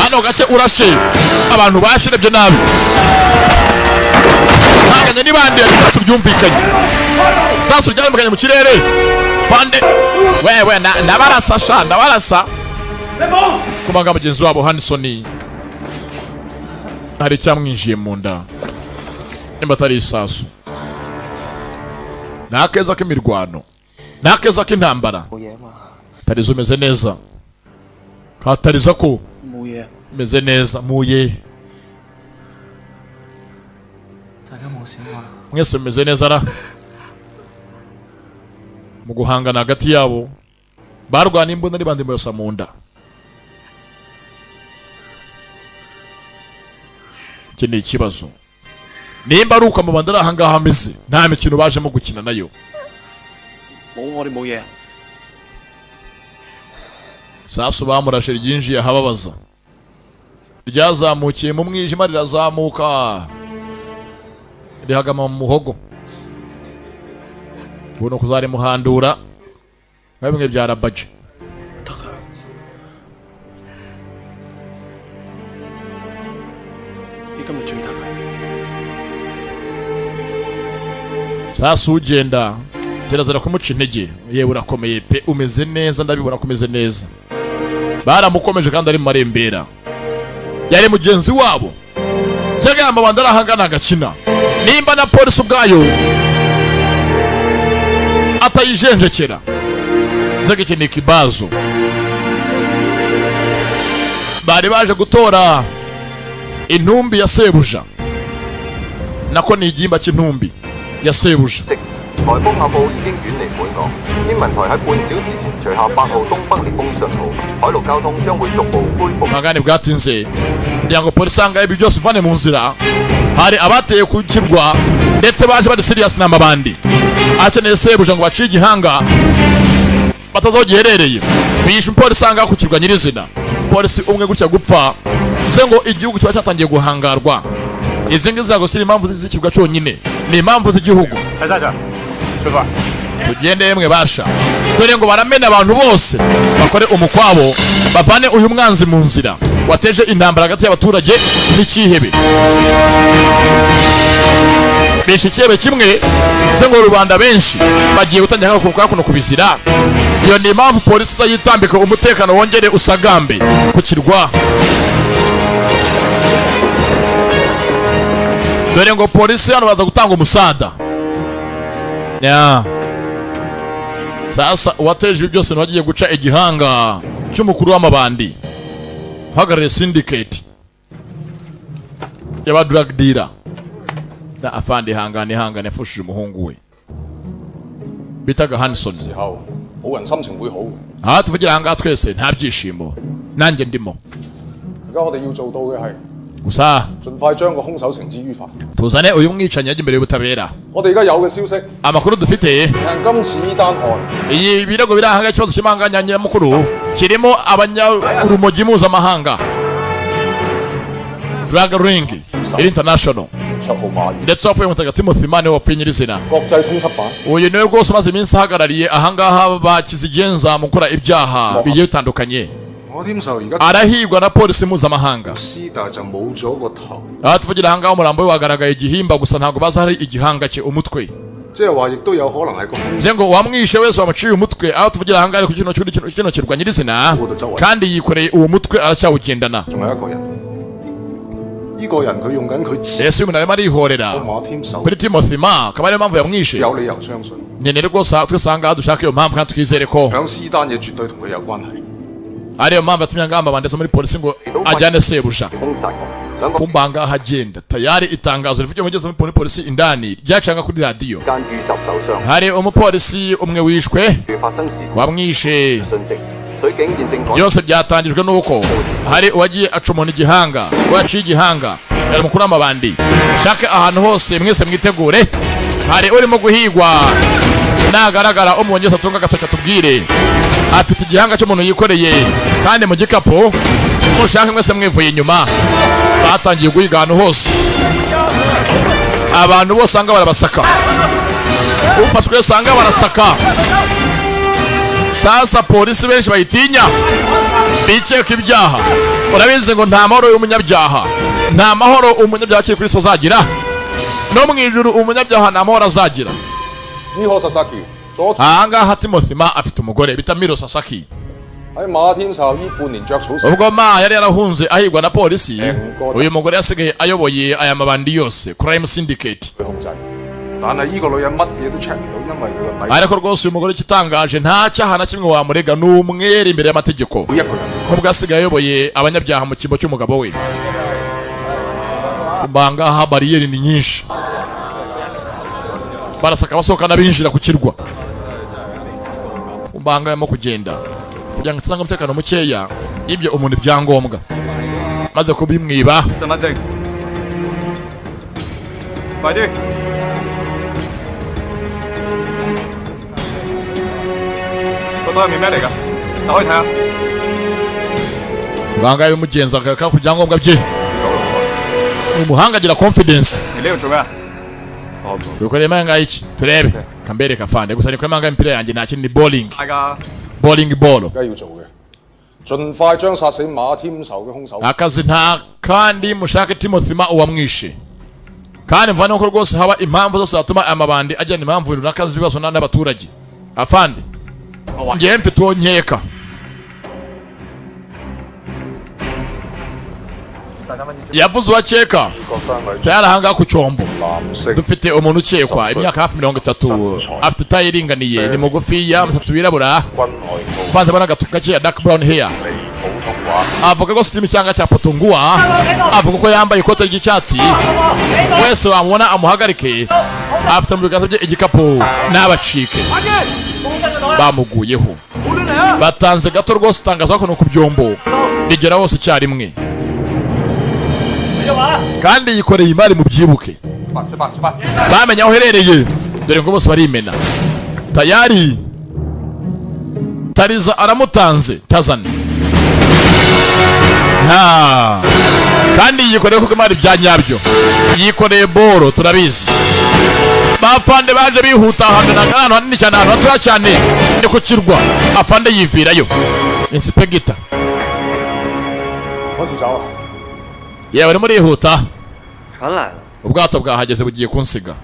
[SPEAKER 2] Hano gace urashe abantu bashirebye nabi. Hanganye n'ibandi. Isasu ryumvikanye, isasu ryarumvikanye mu kirere. Fande wewe, ndabarasa sha, ndabarasa. Kumanga mugenzi wabo Hanson, hari icyamwinjiye mu nda, nimba atari isasu. Ni akeza k'imirwano, ni akeza k'intambara.
[SPEAKER 5] 冇嘢嘛？
[SPEAKER 2] Tariza, umeze neza? Katariza ko
[SPEAKER 5] 冇嘢。
[SPEAKER 2] umeze neza muye?
[SPEAKER 5] 大家冇事嘛？
[SPEAKER 2] Mwese mumeze neza ra? Mu guhangana hagati yabo barwana imbunda n'ibandi, murasa mu nda. Iki ni ikibazo. Nimba ari uko amabandi ari ahangaha ameze, nta mikino bajemo gukina nayo.
[SPEAKER 5] 冇，我哋冇嘢。
[SPEAKER 2] Sasu bamurashe ryinjiye ahababaza, ryazamukiye mu mwijima, rirazamuka rihagama mu muhogo. Ubona kuzarimuhandura nka bimwe bya rabaje.
[SPEAKER 5] 你今日最得。
[SPEAKER 2] Sasa ugenda kirazira kumuca intege. Yewe, urakomeye pe, umeze neza, ndabibona ko umeze neza. Baramukomeje kandi ari mu marembera, yari mugenzi wabo. Nzega amabanda arahangana agakina, nimba na polisi ubwayo atayijenjekera. Nzega iki ni ikibazo. Bari baje gutora intumbi ya sebuja, nako ni igihimba cy'intumbi ya sebuja.
[SPEAKER 11] 颱風阿布已經遠離本港，天文台喺半小時前除下8號東北烈風信號，海陸交通將會逐步恢復。
[SPEAKER 2] Magane bwatinze kugira ngo polisi ahangaha ibi byose uvane mu nzira. Hari abateye ku kirwa ndetse baje bari serious n'amabandi akeneye sebuja ngo baciye igihanga batazi aho giherereye. Bishe umupolisi ahangaha ku kirwa nyirizina. Polisi umwe gutya gupfa, bivuze ngo igihugu kiba cyatangiye guhangarwa. Izi ngizi ntabwo zikiri impamvu z'ikirwa cyonyine, ni impamvu z'igihugu.
[SPEAKER 12] 陈先生，出發。
[SPEAKER 2] Tugende yemwe basha. Dore ngo baramena abantu bose, bakore umukwabo, bavane uyu mwanzi mu nzira wateje intambara hagati y'abaturage n'ikihebe. Bishe ikihebe kimwe se, ngo rubanda benshi bagiye gutangira kuno kubizira. Iyo ni impamvu polisi iza yitambika umutekano, wongere usagambe ku kirwa. Dore ngo polisi hano baza gutanga umusada ya. Sasa uwateje ibi byose wagiye guca igihanga cy'umukuru w'amabandi uhagarariye syndicate y'aba drug dealer. Na afande, ihangane, ihangane. Yafushije umuhungu we bitaga Hanson.
[SPEAKER 13] 冇人心情會好。
[SPEAKER 2] Aha tuvugira ahangaha twese nta byishimo, nanjye ndimo.
[SPEAKER 13] 而家我哋要做到嘅係
[SPEAKER 2] Gusa
[SPEAKER 13] 盡快將個兇手繩之於法。
[SPEAKER 2] tuzane uyu mwicanyi ajya imbere y'ubutabera.
[SPEAKER 13] 我哋而家有嘅消息，
[SPEAKER 2] Amakuru dufite,
[SPEAKER 13] 今次呢單案
[SPEAKER 2] iyi birego biri ahangaha, ikibazo cy'imanganya nyamukuru kirimo abanyarumogi mpuzamahanga, drug ring international,
[SPEAKER 13] 卓號馬
[SPEAKER 2] ndetse wapfuye mutagatifu Timothy Mane wapfuye nyirizina.
[SPEAKER 13] 國際通緝犯。
[SPEAKER 2] Uyu niwe rwose umaze iminsi ahagarariye ahangaha bakizigenza mu gukora ibyaha bigiye bitandukanye.
[SPEAKER 13] 我添壽而家
[SPEAKER 2] Arahigwa na polisi mpuzamahanga.
[SPEAKER 13] 師但就冇咗個頭，
[SPEAKER 2] Aha tuvugira ahangaha, umurambo we wagaragaye igihimba gusa, ntabwo bazi hari igihanga cye, umutwe.
[SPEAKER 13] 即係話亦都有可能係個兇
[SPEAKER 2] Bivuze ngo uwamwishe wese wamuciye umutwe, aho tuvugira ahangaha ari ku kino kirwa nyirizina, kandi yikoreye uwo mutwe, aracyawugendana.
[SPEAKER 13] 仲有一個人，呢個人佢用緊佢自
[SPEAKER 2] Ese uyu muntu arimo arihorera
[SPEAKER 13] 馬添壽
[SPEAKER 2] kuri Timothy Ma, akaba ariyo mpamvu yamwishe.
[SPEAKER 13] 有理由相信，
[SPEAKER 2] Nkeneye rwose twese ahangaha dushaka iyo mpamvu kandi twizere ko
[SPEAKER 13] 響私單嘢絕對同佢有關係。
[SPEAKER 2] ariyo mpamvu yatumye angamba ndetse muri polisi ngo ajyane sebuja. Kumba ahangaha agenda tayari, itangazo rivugiye mugeze muri polisi indani ryacanga kuri radiyo.
[SPEAKER 11] 間遇襲受傷，
[SPEAKER 2] Hari umupolisi umwe wishwe,
[SPEAKER 11] 發生事
[SPEAKER 2] wamwishe.
[SPEAKER 11] 訊息，水警現正趕
[SPEAKER 2] Byose byatangijwe nuko hari uwagiye aca umuntu igihanga, waciye igihanga yari umukuru w'amabandi. Shake ahantu hose, mwese mwitegure, hari urimo guhigwa. Nagaragara umubonye wese atunga agatoki atubwire. Afite igihanga cy'umuntu yikoreye kandi mu gikapu. Mushake mwese mwivuye inyuma. Batangiye guhiga ahantu hose, abantu bose usanga barabasaka, ufashwe usanga barasaka. Sasa polisi benshi bayitinya, bikeka ibyaha. Urabizi ngo nta mahoro y'umunyabyaha, nta mahoro umunyabyaha akiri kuri azagira. No mu ijuru umunyabyaha nta mahoro azagira.
[SPEAKER 13] Miho Sasaki
[SPEAKER 2] Ahangaha Timothy Ma afite umugore bita Miro Sasaki.
[SPEAKER 13] 喺馬天壽呢半年着草
[SPEAKER 2] Ubwo Ma yari yarahunze ahigwa na polisi, uyu mugore yasigaye ayoboye aya mabandi yose, crime syndicate.
[SPEAKER 13] 控制，但係呢個女人乜嘢都 check 唔到，因為佢個底
[SPEAKER 2] Ariko rwose uyu mugore ikitangaje nta cyaha na kimwe wamurega, ni umwere imbere y'amategeko, nubwo asigaye ayoboye abanyabyaha mu cyimbo cy'umugabo we. Kumbangaha bariyeri ni nyinshi, barasaka abasohoka n'abinjira ku kirwa. Kumbanga yarimo kugenda kugira ngo itange umutekano mukeya, ibyo umuntu ibyangombwa maze kubimwiba.
[SPEAKER 12] 身份證，快啲！個袋入面咩嚟㗎？打開睇下。
[SPEAKER 2] Banga bimugenza akaka ku byangombwa bye. Umuhanga agira confidence.
[SPEAKER 12] 你呢度做咩啊？
[SPEAKER 2] Bikoreye imanga iki turebe kambereka afande gusa niko imanga imipira yanjye nta kindi, ni bowling.
[SPEAKER 12] 係㗎。
[SPEAKER 2] Bowling ball.
[SPEAKER 13] 梗係要做嘅，盡快將殺死馬天壽嘅兇手。
[SPEAKER 2] Akazi nta kandi mushake Timothy Ma uwamwishe, kandi mvane ko rwose haba impamvu zose zatuma aya mabandi ajyana impamvu runaka z'ibibazo n'abaturage. Afande, ngewe mfite uwo nkeka. Yavuze uwakeka tayari ahangaha ku cyombo dufite umuntu ukekwa, imyaka hafi 30, afite taye iringaniye, ni mugufiya, umusatsi wirabura uvanzemo n'agatu gake ya dark brown hair, avuga rwose ikirimi cyanga cya potunguwa, avuga ko yambaye ikote ry'icyatsi. Wese wamubona amuhagarike, afite mu biganza bye igikapu, n'abacike bamuguyeho batanze gato rwose itangazo ko ni ku byombo rigera hose icyarimwe, kandi yikoreye imari mubyibuke, bamenya aho uherereye, dore ngo bose barimena tayari. Tariza aramutanze tazane ha, kandi yikoreye kuko imari bya nyabyo, yikoreye boro turabizi. Bafande baje bihuta ahantu ahantu hanini cyane, ahantu hatoya cyane ni ku kirwa. Afande yivirayo inspector.
[SPEAKER 13] 開始走啊！
[SPEAKER 2] Yewe arimo arihuta.
[SPEAKER 4] 船來了，
[SPEAKER 2] Ubwato bwahageze bugiye kunsiga.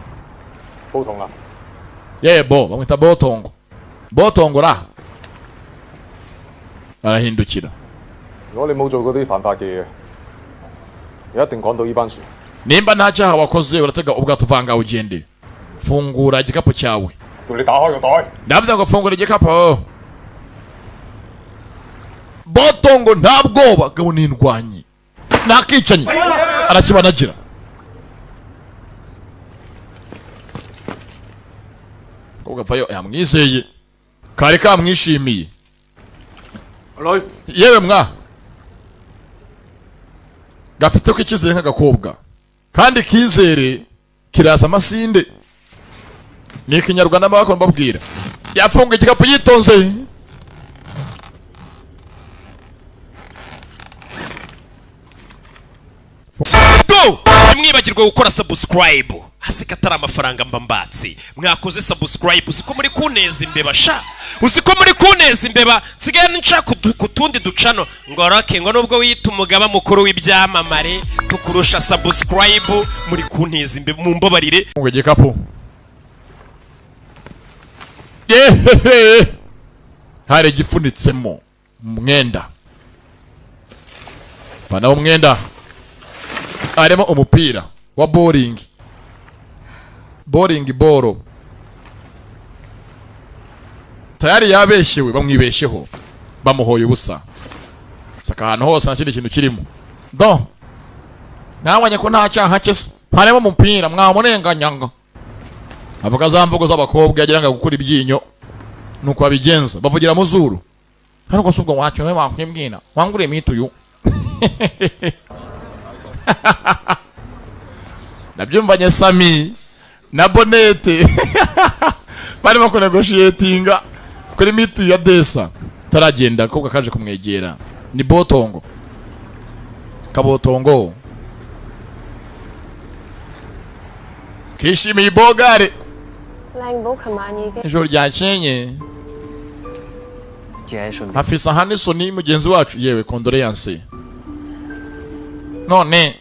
[SPEAKER 13] 煲筒啦！
[SPEAKER 2] Yewe bo bamwita Botongo, Botongo ra arahindukira.
[SPEAKER 13] 如果你冇做嗰啲犯法嘅嘢，你一定趕到呢班船。
[SPEAKER 2] Nimba nta cyaha wakoze uratega ubwato uvanga ugende. Fungura igikapu cyawe.
[SPEAKER 13] 叫你打開個袋。
[SPEAKER 2] Ndavuze ngo fungura igikapu. Botongo nta bwoba, gabo ni indwanyi, ntakicanyi, arakibanagira. Kobwa avayo yamwizeye, kari kamwishimiye. Yewe mwa gafite ko icyizere nk'agakobwa, kandi kizere kiraza amasinde, ni ikinyarwanda mbakora mbabwira. Yafunga igikapu yitonze.
[SPEAKER 1] Go! Ntimwibagirwe gukora subscribe. Aseka atari amafaranga mba mbatse. Mwakoze subscribe, uziko muri kuneza imbeba sha. Uziko muri kuneza imbeba, nsigaye nshaka kutundi ducano. Ngoroke ngo nubwo wiyita umugaba mukuru w'ibyamamare, tukurusha subscribe, muri kuneza imbeba mumbabarire.
[SPEAKER 2] Funga igikapu. Yehehe! Hari igifunitsemo umwenda. Vana umwenda. Harimo umupira wa bowling. Bowling ball. Tayari yabeshyewe, bamwibesheho, bamuhoye ubusa. Saka ahantu hose nta kindi kintu kirimo. Do nabonye ko nta cyaha cye, harimo umupira mwamurenganyanga. Avuga za mvugo z'abakobwa yagira ngo gukura ibyinyo nuko abigenza, bavugira mu zuru. Hano ko subwo wacyo nawe wakwibwira wanguriye mituyu. Nabyumvanye Sami na Bonete barimo kunegotiatinga kuri mitu ya Desa. Taragenda kobwa kaje kumwegera ni Botongo. Kabotongo kishimiye ibogare.
[SPEAKER 7] 靚寶琴晚已經
[SPEAKER 2] Ijoro ryakenye
[SPEAKER 4] 節哀順變。
[SPEAKER 2] Afisa Hanison mugenzi wacu, yewe condoleance. None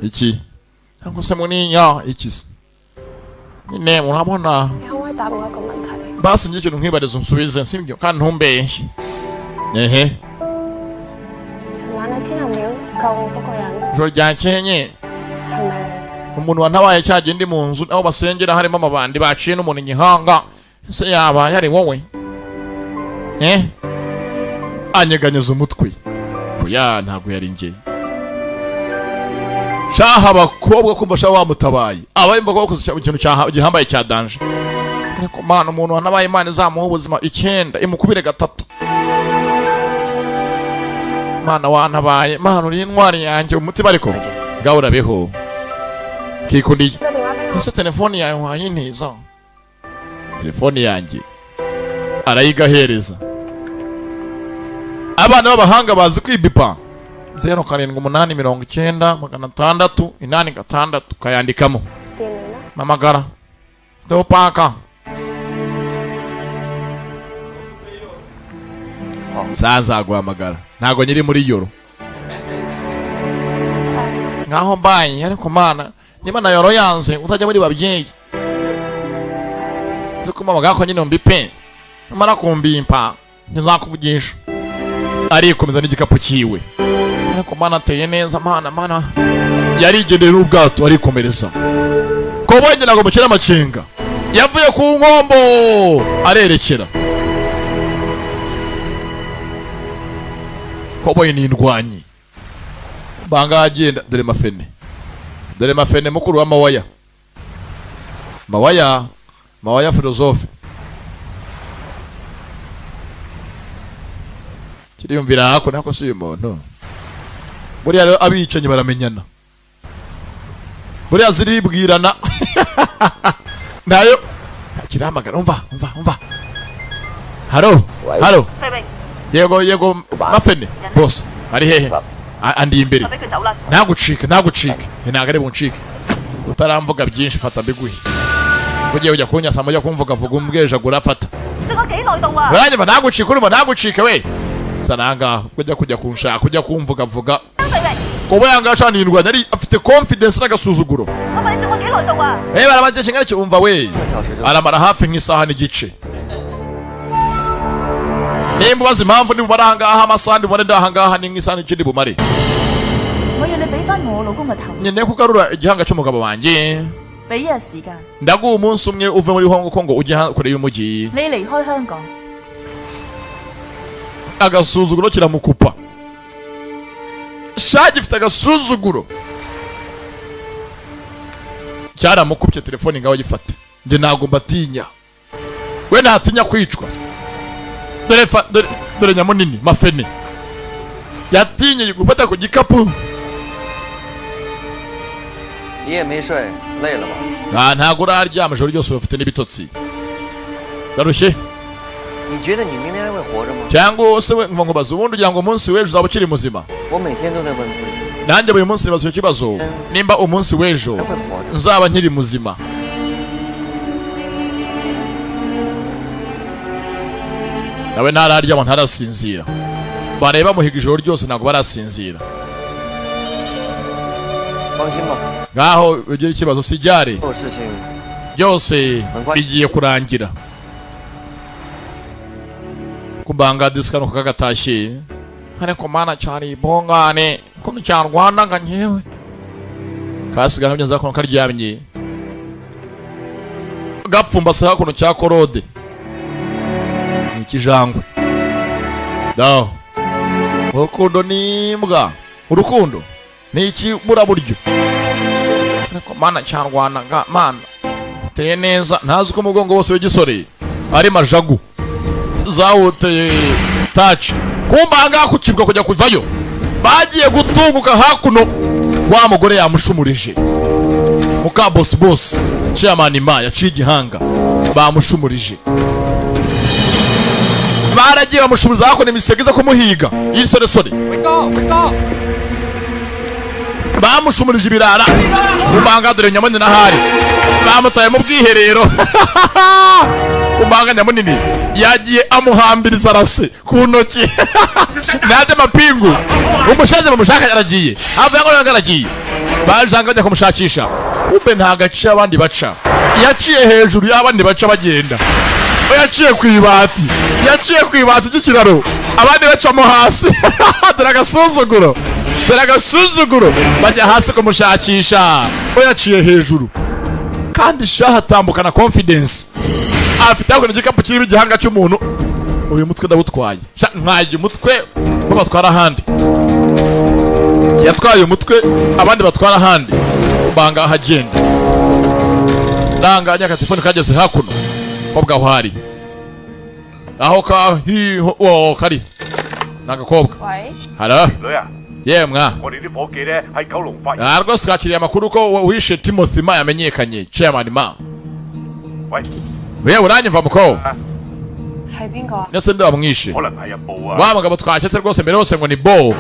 [SPEAKER 2] iki Cyangwa se muninya ikize nyine murabona.
[SPEAKER 7] 你可唔可以答我一個問題？
[SPEAKER 2] Basi njye ikintu nkwibariza unsubize, sibyo? Kandi ntumbeshye, ehe.
[SPEAKER 7] 尋晚喺天后廟救我嗰個人
[SPEAKER 2] Ijoro ryakeye
[SPEAKER 7] 係咪你？
[SPEAKER 2] umuntu wantabaye cyagiye ndi mu nzu aho basengera harimo amabandi baciye n'umuntu igihanga, ese yaba yari wowe? Eh, anyeganyeza umutwe, oya, ntabwo yari njye. Shaha, abakobwa kumva shaha wamutabaye aba yumva ko bakoze ikintu gihambaye cya danger. Ariko mana, umuntu wanabaye, Imana izamuha ubuzima icyenda imukubire gatatu. Mana wantabaye, Mana uri intwari yanjye umutima, ariko ngaho urabeho kikundiye. Ese telefoni yawe wayintiza? Telefoni yanjye arayigahereza. Abana b'abahanga bazi kwibipa. 078 90 600 86, kayandikamo.
[SPEAKER 7] 電聯啦。
[SPEAKER 2] Mamagara topaka nzaguhamagara, ntabwo nyiri muri yoro nkaho mbaye. Ariko mana, niba na yoro yanze uzajya muri babyeyi uzi kumamagara ko nyine mbipe, numara kumbimpa ntizakuvugisha. Arikomeza n'igikapu cyiwe. Ariko mana, ateye neza. Mana, mana, yarigendeye n'ubwato arikomereza. Koboyi ntabwo mukira amakenga, yavuye ku nkombo arerekera. Koboyi ni indwanyi banga agenda. Dore mafene, dore mafene, mukuru wa Mawaya, Mawaya, Mawaya philosophe kiriyumvira hakuno. Nako si uyu muntu buriya rero abicanyi baramenyana, buriya ziribwirana nayo kirahamagara. Umva, umva, umva, haro, haro. Yego, yego, mafene, boss ari hehe? Andi imbere. Ntagucike, ntagucike. Ntabwo ari buncike utaramvuga byinshi. Fata mbiguhe, ugiye ujya kunyasa, ujya kumvuga vuga umbwejagura. Fata. Uranyumva? Ntagucike, urumva? Ntagucike we, zana ahangaha. Ujya kujya kunshaka, ujya kumvuga vuga kuba yanga acana indwanya, ari afite confidence n'agasuzuguro. Eh, barabanje kingana iki? Umva we, aramara hafi nk'isaha n'igice. Nimba ubaza impamvu nibumara ahangaha amasaha, ndibumare ndahangaha ni nk'isaha n'igice ndibumare.
[SPEAKER 14] 我要你俾翻我老公個頭，
[SPEAKER 2] Nkeneye kugarura igihanga cy'umugabo wanjye.
[SPEAKER 14] 俾一日時間，
[SPEAKER 2] Ndaguha umunsi umwe uve muri Hong Kong ujye kure y'umujyi.
[SPEAKER 14] 你離開香港。
[SPEAKER 2] Agasuzuguro kiramukupa sha, gifite agasuzuguro, cyaramukupye. Telefone ngaho gifate, njye ntabwo mbatinya, we ntatinya kwicwa. Dore dore, dore nyamunini mafene yatinye gufata ku gikapu.
[SPEAKER 4] 你也没睡，累了吧？
[SPEAKER 2] Ah, ntabwo uraryama ijoro ryose, ufite n'ibitotsi, ndarushye.
[SPEAKER 4] 你觉得你明天还会活着吗？
[SPEAKER 2] Cyangwa se we ngo nkubaze, ubundi ugira ngo umunsi w'ejo uzaba ukiri muzima?
[SPEAKER 4] 我每天都在问自己，
[SPEAKER 2] Nanjye buri munsi nibaza icyo kibazo, nimba umunsi w'ejo nzaba nkiri muzima. Nawe ntararyama, ntarasinzira, bareba bamuhiga ijoro ryose, ntabwo barasinzira.
[SPEAKER 4] 放心吧，
[SPEAKER 2] Ngaho ugira ikibazo sijyare.
[SPEAKER 4] 所有事情
[SPEAKER 2] Byose bigiye kurangira. Kubanga disika nuko kagatashye. Ariko mana, cyari ibongane ukuntu cyarwanaga nkewe, kasiga nkabyo hakuno karyamye gapfumbase hakuno cya korode ni ikijangwe daho. Urukundo ni imbwa, urukundo ni ikiburaburyo. Ariko mana, cyarwanaga, mana ateye neza, ntazi ko umugongo wose w'igisore ari majagu zawuteye taci. Kumba ahangaha ku kirwa kujya kuvayo, bagiye gutunguka hakuno, wa mugore yamushumurije, muka bosi, bosi chairman ma yaciye igihanga, bamushumurije, baragiye bamushumuriza hakuno imisego iza kumuhiga y'insoresore. Bamushumurije ibirara kumbanga. Dore nyamunini ahari bamutaye mu bwiherero. Kumbanga nyamunini yagiye amuhambiriza arase ku ntoki najya amapingu. Umushaje bamushaka yaragiye, havuye ngo yaragiye. Baje bajya kumushakisha, kumbe nta gace abandi baca, yaciye hejuru y'abandi baca bagenda. We yaciye ku ibati, yaciye ku ibati ry'ikiraro, abandi bacamo hasi. Dore agasuzuguro, dore agasuzuguro! Bajya hasi kumushakisha, we yaciye hejuru. Kandi shaha atambukana confidence, afite hakuno igikapu kirimo igihanga cy'umuntu. Uyu mutwe ndawutwaye. Sha, ntwaye umutwe bo batwara ahandi. Yatwaye umutwe, abandi batwara ahandi. Banga ahagenda ndanganya akatelefoni kageze hakuno ko bwaho hari aho ka hi oh, kari ni agakobwa.
[SPEAKER 7] 喂，
[SPEAKER 2] Halo.
[SPEAKER 6] 女啊，
[SPEAKER 2] Ye mwa.
[SPEAKER 6] 我哋啲伙計咧喺九龍發現。
[SPEAKER 2] Ah, rwose twakiriye amakuru ko wishe Timothy Ma yamenyekanye, chairman Ma.
[SPEAKER 6] 喂，
[SPEAKER 2] Wewe uranyumva muko?
[SPEAKER 7] 係邊個啊？
[SPEAKER 2] Ndetse nde wamwishe?
[SPEAKER 6] 可能係阿布啊。
[SPEAKER 2] Wa mugabo twaketse rwose mbere hose ngo ni Bo niwe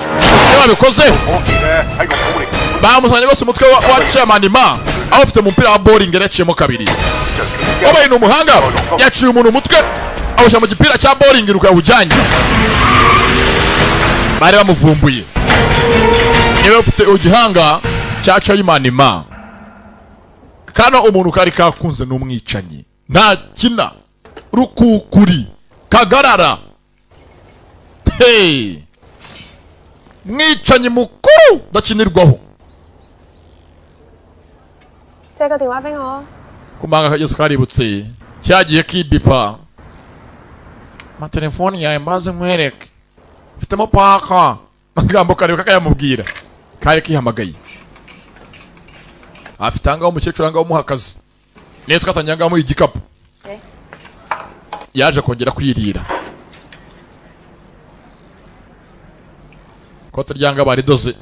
[SPEAKER 2] wabikoze.
[SPEAKER 6] 伙計咧喺個保齡
[SPEAKER 2] Bamusanye rwose umutwe wa chairman Ma aho ufite umupira wa bowling yaraciyemo kabiri. Wabaye ni umuhanga, yaciye umuntu umutwe awushyira mu gipira cya bowling ruka yawujyanye. Bari bamuvumbuye, niwe ufite igihanga cya chairman Ma. Kano umuntu kari kakunze n'umwicanyi nta kina rukukuri kagarara. Hey! Mwicanyi mukuru udakinirwaho.
[SPEAKER 7] 借個電話俾我啊。
[SPEAKER 2] Kumanga kageze kaributse cyagiye kibipa amatelefoni yawe mbaze nkwereke mfitemo paka. Amagambo kareba kakayamubwira kari kihamagaye. Afite ahangaha umukecuru, ahangaha umuha akazi niyo twatangiye, ahangaha amuha igikapu. Yaje kongera kwirira ikote ryanga baridoze.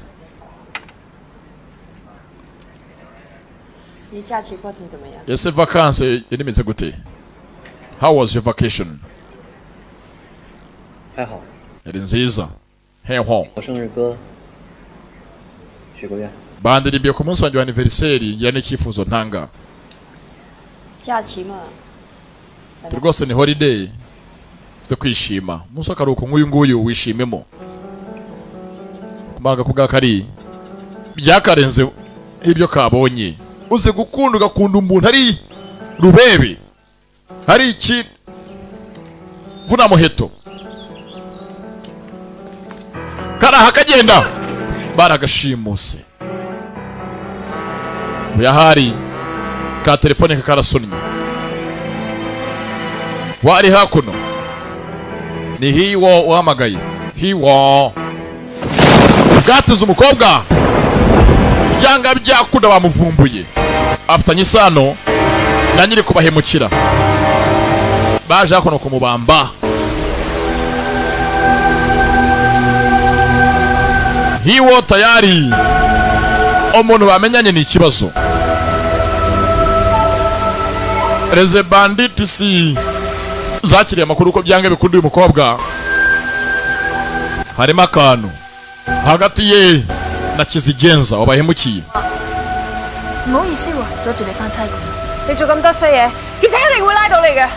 [SPEAKER 3] 你假期过程怎么样？
[SPEAKER 2] Ese vacances yari imeze gute? How was your vacation?
[SPEAKER 4] 还好，
[SPEAKER 2] Yari nziza heho.
[SPEAKER 4] 我生日歌许过愿。
[SPEAKER 2] Bandirimbiye ku munsi wanjye wa anniversaire, ngira n'icyifuzo ntanga.
[SPEAKER 3] 假期嘛，
[SPEAKER 2] Rwose ni holiday, ufite kwishima umunsi w'akaruhuko nk'uyu nguyu, wishimemo. Kumaga ku bwa kari byakarenze ibyo kabonye. Uzi gukunda, ugakunda umuntu ari rubebe, hari iki vuna muheto karaha kagenda baragashimuse. Uyahari ka telefone karasunnye wari hakuno ni hiwo uhamagaye hiwo bwateze umukobwa byanga byakunda bamuvumbuye afitanye isano na nyiri kubahemukira. Baje hakuno kumubamba hiwo tayari umuntu bamenyanye ni ikibazo. Reze banditisi zakiriye amakuru ko byanga bikunda uyu mukobwa harimo akantu hagati ye na Kizigenza wabahemukiye.
[SPEAKER 14] 唔好意思喎，阻住你翻差館。
[SPEAKER 7] 你做咁多衰嘢，警察一定會拉到你嘅。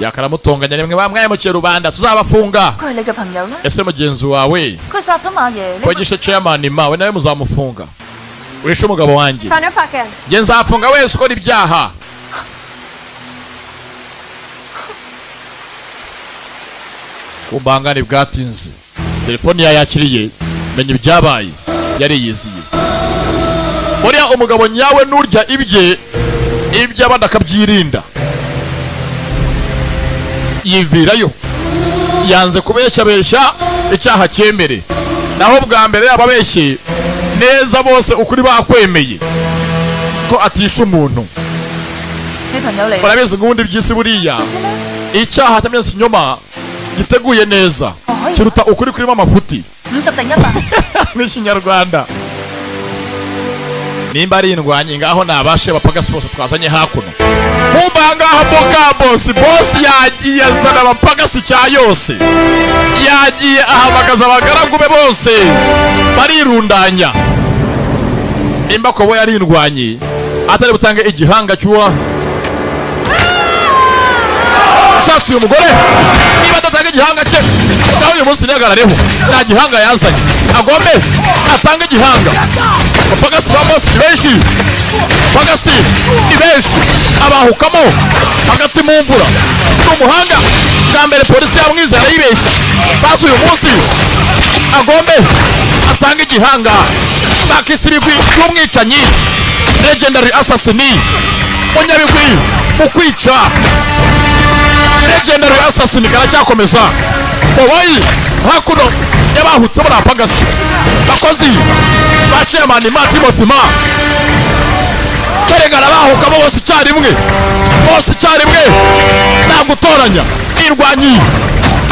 [SPEAKER 2] Yakaramutonganya rimwe bamwahemukiye rubanda tuzabafunga.
[SPEAKER 14] 佢係你嘅朋友啦，
[SPEAKER 2] Ese mugenzi wawe
[SPEAKER 14] 佢殺咗馬爺，
[SPEAKER 2] ko
[SPEAKER 14] 你
[SPEAKER 2] gishe chairman ma we nawe muzamufunga wishe umugabo wanjye?
[SPEAKER 7] 犯咗法嘅人，
[SPEAKER 2] Njye nzafunga wese ukora ibyaha. Kumbangane bwatinze telefoni yayakiriye menya ibyabaye yariyiziye. Buriya umugabo nyawe nurya ibye, iby'abandi akabyirinda. Yivirayo yanze kubeshyabeshya icyaha cyemere, naho bwa mbere yababeshye neza bose ukuri bakwemeye ko atisha umuntu.
[SPEAKER 14] 你朋友嚟。
[SPEAKER 2] Urabizi ngo ubundi by'isi buriya icyaha cyangwa se ikinyoma giteguye neza kiruta ukuri kurimo amafuti.
[SPEAKER 14] 50定100？
[SPEAKER 2] N'ikinyarwanda nimba ari indwanyi ngaho nabashe bapagasi bose twazanye hakuno. Kumba ahangaha boka bosi bosi yagiye azana abapagasi cya yose, yagiye ahamagaza abagaragu be bose barirundanya. Nimba kobo yari indwanyi atari butange igihanga cy'uwa Sasa uyu mugore niba adatanga igihanga cye, nawe uyu munsi ntihagarareho. Nta gihanga yazanye, agombe atange igihanga. Abapagasi ba bosi ni benshi, pagasi ni benshi. Abahukamo hagati mu mvura ni umuhanga. Bwa mbere polisi yamwizera arayibeshya. Sasa uyu munsi agombe atange igihanga. Bakise ibigwi by'umwicanyi, legendary assassin, munyabigwi mu kwica, legendary assassin. Karacyakomeza koboyi hakuno y'abahutse muri apagasi, bakozi ba chairman Ma Timothy Ma. Keregana bahukamo bose icyarimwe, bose icyarimwe, nta gutoranya. Irwanyi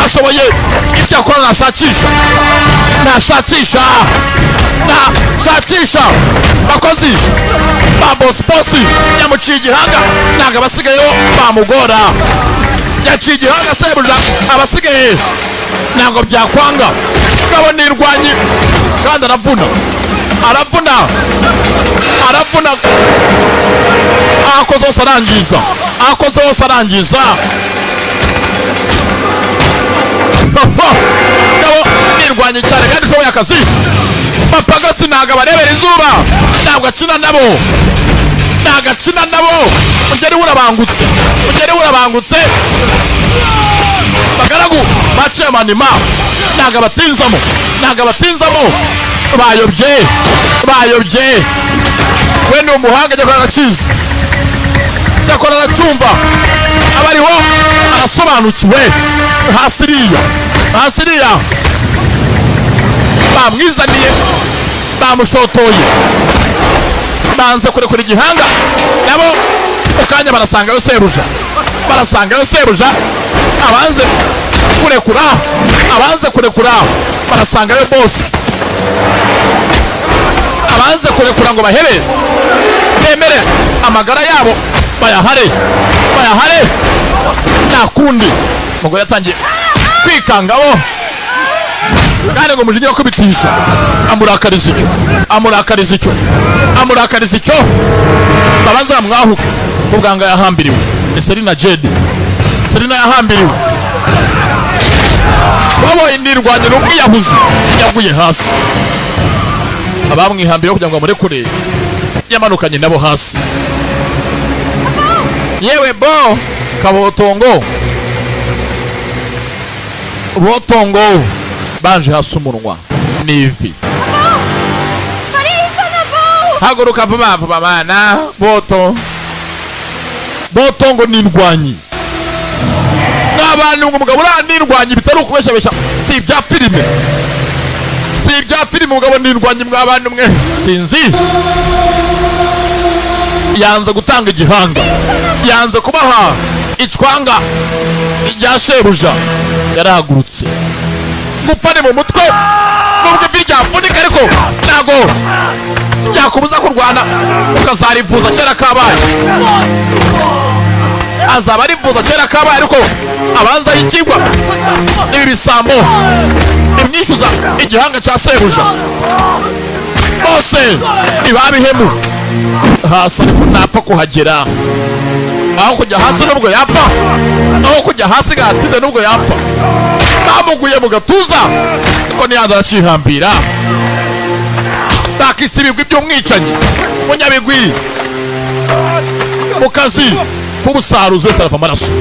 [SPEAKER 2] ashoboye ibyo akora, ntashakisha, ntashakisha, ntashakisha. Bakozi ba bosi, bosi yamuciye igihanga, ntabwo abasigayeho bamugora. Yaciye igihanga sebuja, abasigaye ntabwo byakwanga. Ngabo ni irwanyi kandi aravuna, aravuna, aravuna. Ahakoze hose arangiza, ahakoze hose arangiza. Ngabo nirwanye cyane kandi ushoboye akazi. Bapagasi ntabwo abarebera izuba, ntabwo akina nabo, ntabwo akina nabo. Ugere urabangutse, ugere urabangutse. Bagaragu ba chairman Ma ntabwo abatinzamo, ntabwo abatinzamo. Bayobye, bayobye. We ni umuhanga, ajya kora agakiza, cyakora aracyumva, aba ariho arasobanukiwe. Hasi iriya, hasi iriya bamwizaniye, bamushotoye, banze kurekura igihanga. Nabo mu kanya barasangayo sebuja, barasangayo sebuja. Abanze kurekura, abanze kurekura, barasangayo bosi. Abanze kurekura ngo bahebe, bemere amagara yabo bayahare, bayahare, nta kundi. Umugore yatangiye kwikangamo kandi ngo umujinya wo kubitisha amurakariza icyo, amurakariza icyo, amurakariza icyo. Babanza bamwahuke ubwanga yahambiriwe. Ni Selina Jedi, Selina yahambiriwe. Babonye nirwanya n'umwiyahuzi yaguye hasi, abamwihambiriye kugira ngo bamurekure yamanukanye nabo hasi. Yewe bo kabotongo, botongo banje hasi umunwa n'ivi. Haguruka vuba vuba mana. Boto, botongo ni indwanyi n'abantu ngo umugabo uriya ni indwanyi, bitari ukubeshabesha, si ibya filime, si ibya filime. Umugabo ni indwanyi mw'abantu mwe. Sinzi, yanze gutanga igihanga, yanze kubaha icwanga rya shebuja. Yarahagurutse gupfa ni mu mutwe, nubwo ivi ryavunika ariko ntago byakubuza kurwana, ukazarivuza kera kabaye. Azaba arivuza kera kabaye, ariko abanza y'ikigwa ibi bisambo bimwishyuza igihanga cya sebuja bose ntibabihemu hasi. Ariko ntapfa kuhagera, aho kujya hasi nubwo yapfa, aho kujya hasi gatinde nubwo yapfa. Bamuguye mu gatuza ariko ntiyaza, aracihambira. Bakise ibigwi by'umwicanyi, munyabigwi mu kazi k'ubusaruzi. Wese arava amaraso,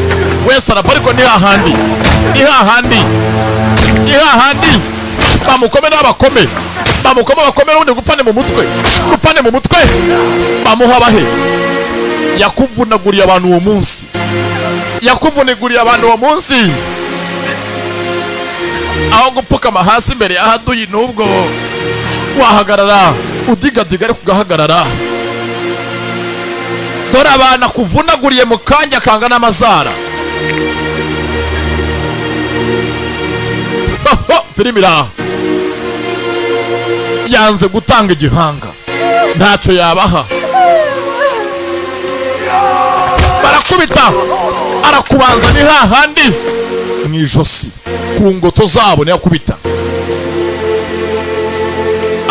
[SPEAKER 2] wese arava, ariko ni hahandi, ni hahandi, ni hahandi. Bamukome n'abakome, bamukome bakome, n'ubundi gupfane mu mutwe, gupfane mu mutwe. Bamuha bahe? Yakuvunaguriye abantu uwo munsi, yakuvunaguriye abantu uwo munsi. Aho gupfukama hasi imbere ya haduyi, nubwo wahagarara udigadiga ariko ugahagarara. Dore abantu akuvunaguriye mu kanya kangana n'amazara. Filime iraha, yanze gutanga igihanga, ntacyo yabaha. Barakubita, arakubanza ni hahandi mu ijosi ku ngoto zabo niyo akubita,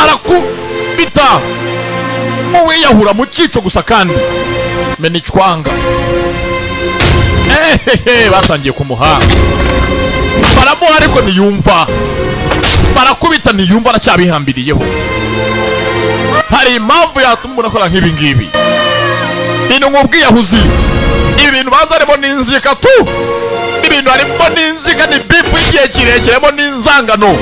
[SPEAKER 2] arakubita nk'uwiyahura mu cyico gusa. Kandi mena icwanga Ehehe, batangiye kumuha, baramuha ariko ntiyumva, barakubita ntiyumva, aracyabihambiriyeho. Hari impamvu yatuma umuntu akora nk'ibi ngibi, ni nk'ubwiyahuzi. Ibi bintu banza harimo n'inzika tu, ibintu harimo n'inzika, ni beef y'igihe kirekire, harimo n'inzangano.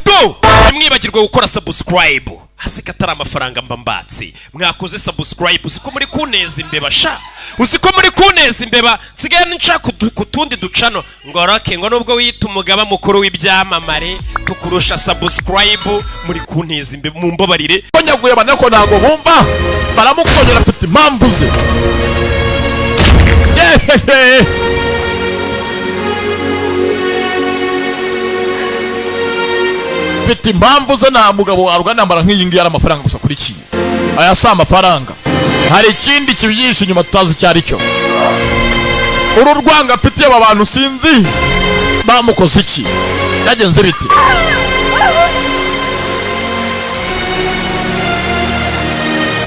[SPEAKER 1] Go, ntimwibagirwe gukora subscribe. Aseka atari amafaranga mba mbatse. Mwakoze subscribe? Uzi ko muri kuneza imbeba sha, uzi ko muri kuneza imbeba. Nsigaye nshaka ku tundi ducano ngo roke ngo nubwo wiyita umugaba mukuru w'ibyamamare tukurusha subscribe. Muri kunteza imbeba, mumbabarire.
[SPEAKER 2] Konyaguye abantu ariko ntabwo bumva, baramukonyora, afite impamvu ze. Yehehe, mfite impamvu ze. Nta mugabo warwana intambara nk'iyi ngiyi ari amafaranga gusa akurikiye. Aya si amafaranga, hari ikindi kibyihishe inyuma tutazi icyo ari cyo. Uru rwanga afitiye aba bantu, sinzi bamukoze iki, byagenze bite.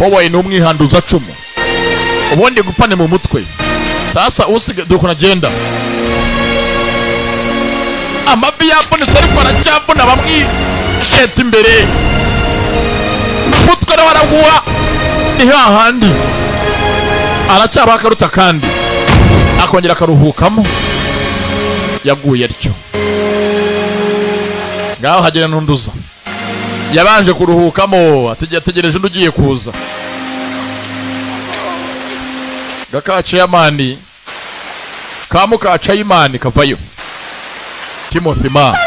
[SPEAKER 2] Wowe ni umwihanduza cumu, ubundi gupfa ni mu mutwe. Sasa usiga, dore ukuntu agenda, amavi yavunitse ariko aracyavuna, bamwisheta imbere, umutwe nawe araguha, ni hahandi aracyabaho akaruta kandi akongera akaruhukamo. Yaguye atyo ngaho hagera n'unduza yabanje kuruhukamo, ategereje undi ugiye kuza. Gaka ceyamani ka muka cayimani kavayo. Timothy Ma,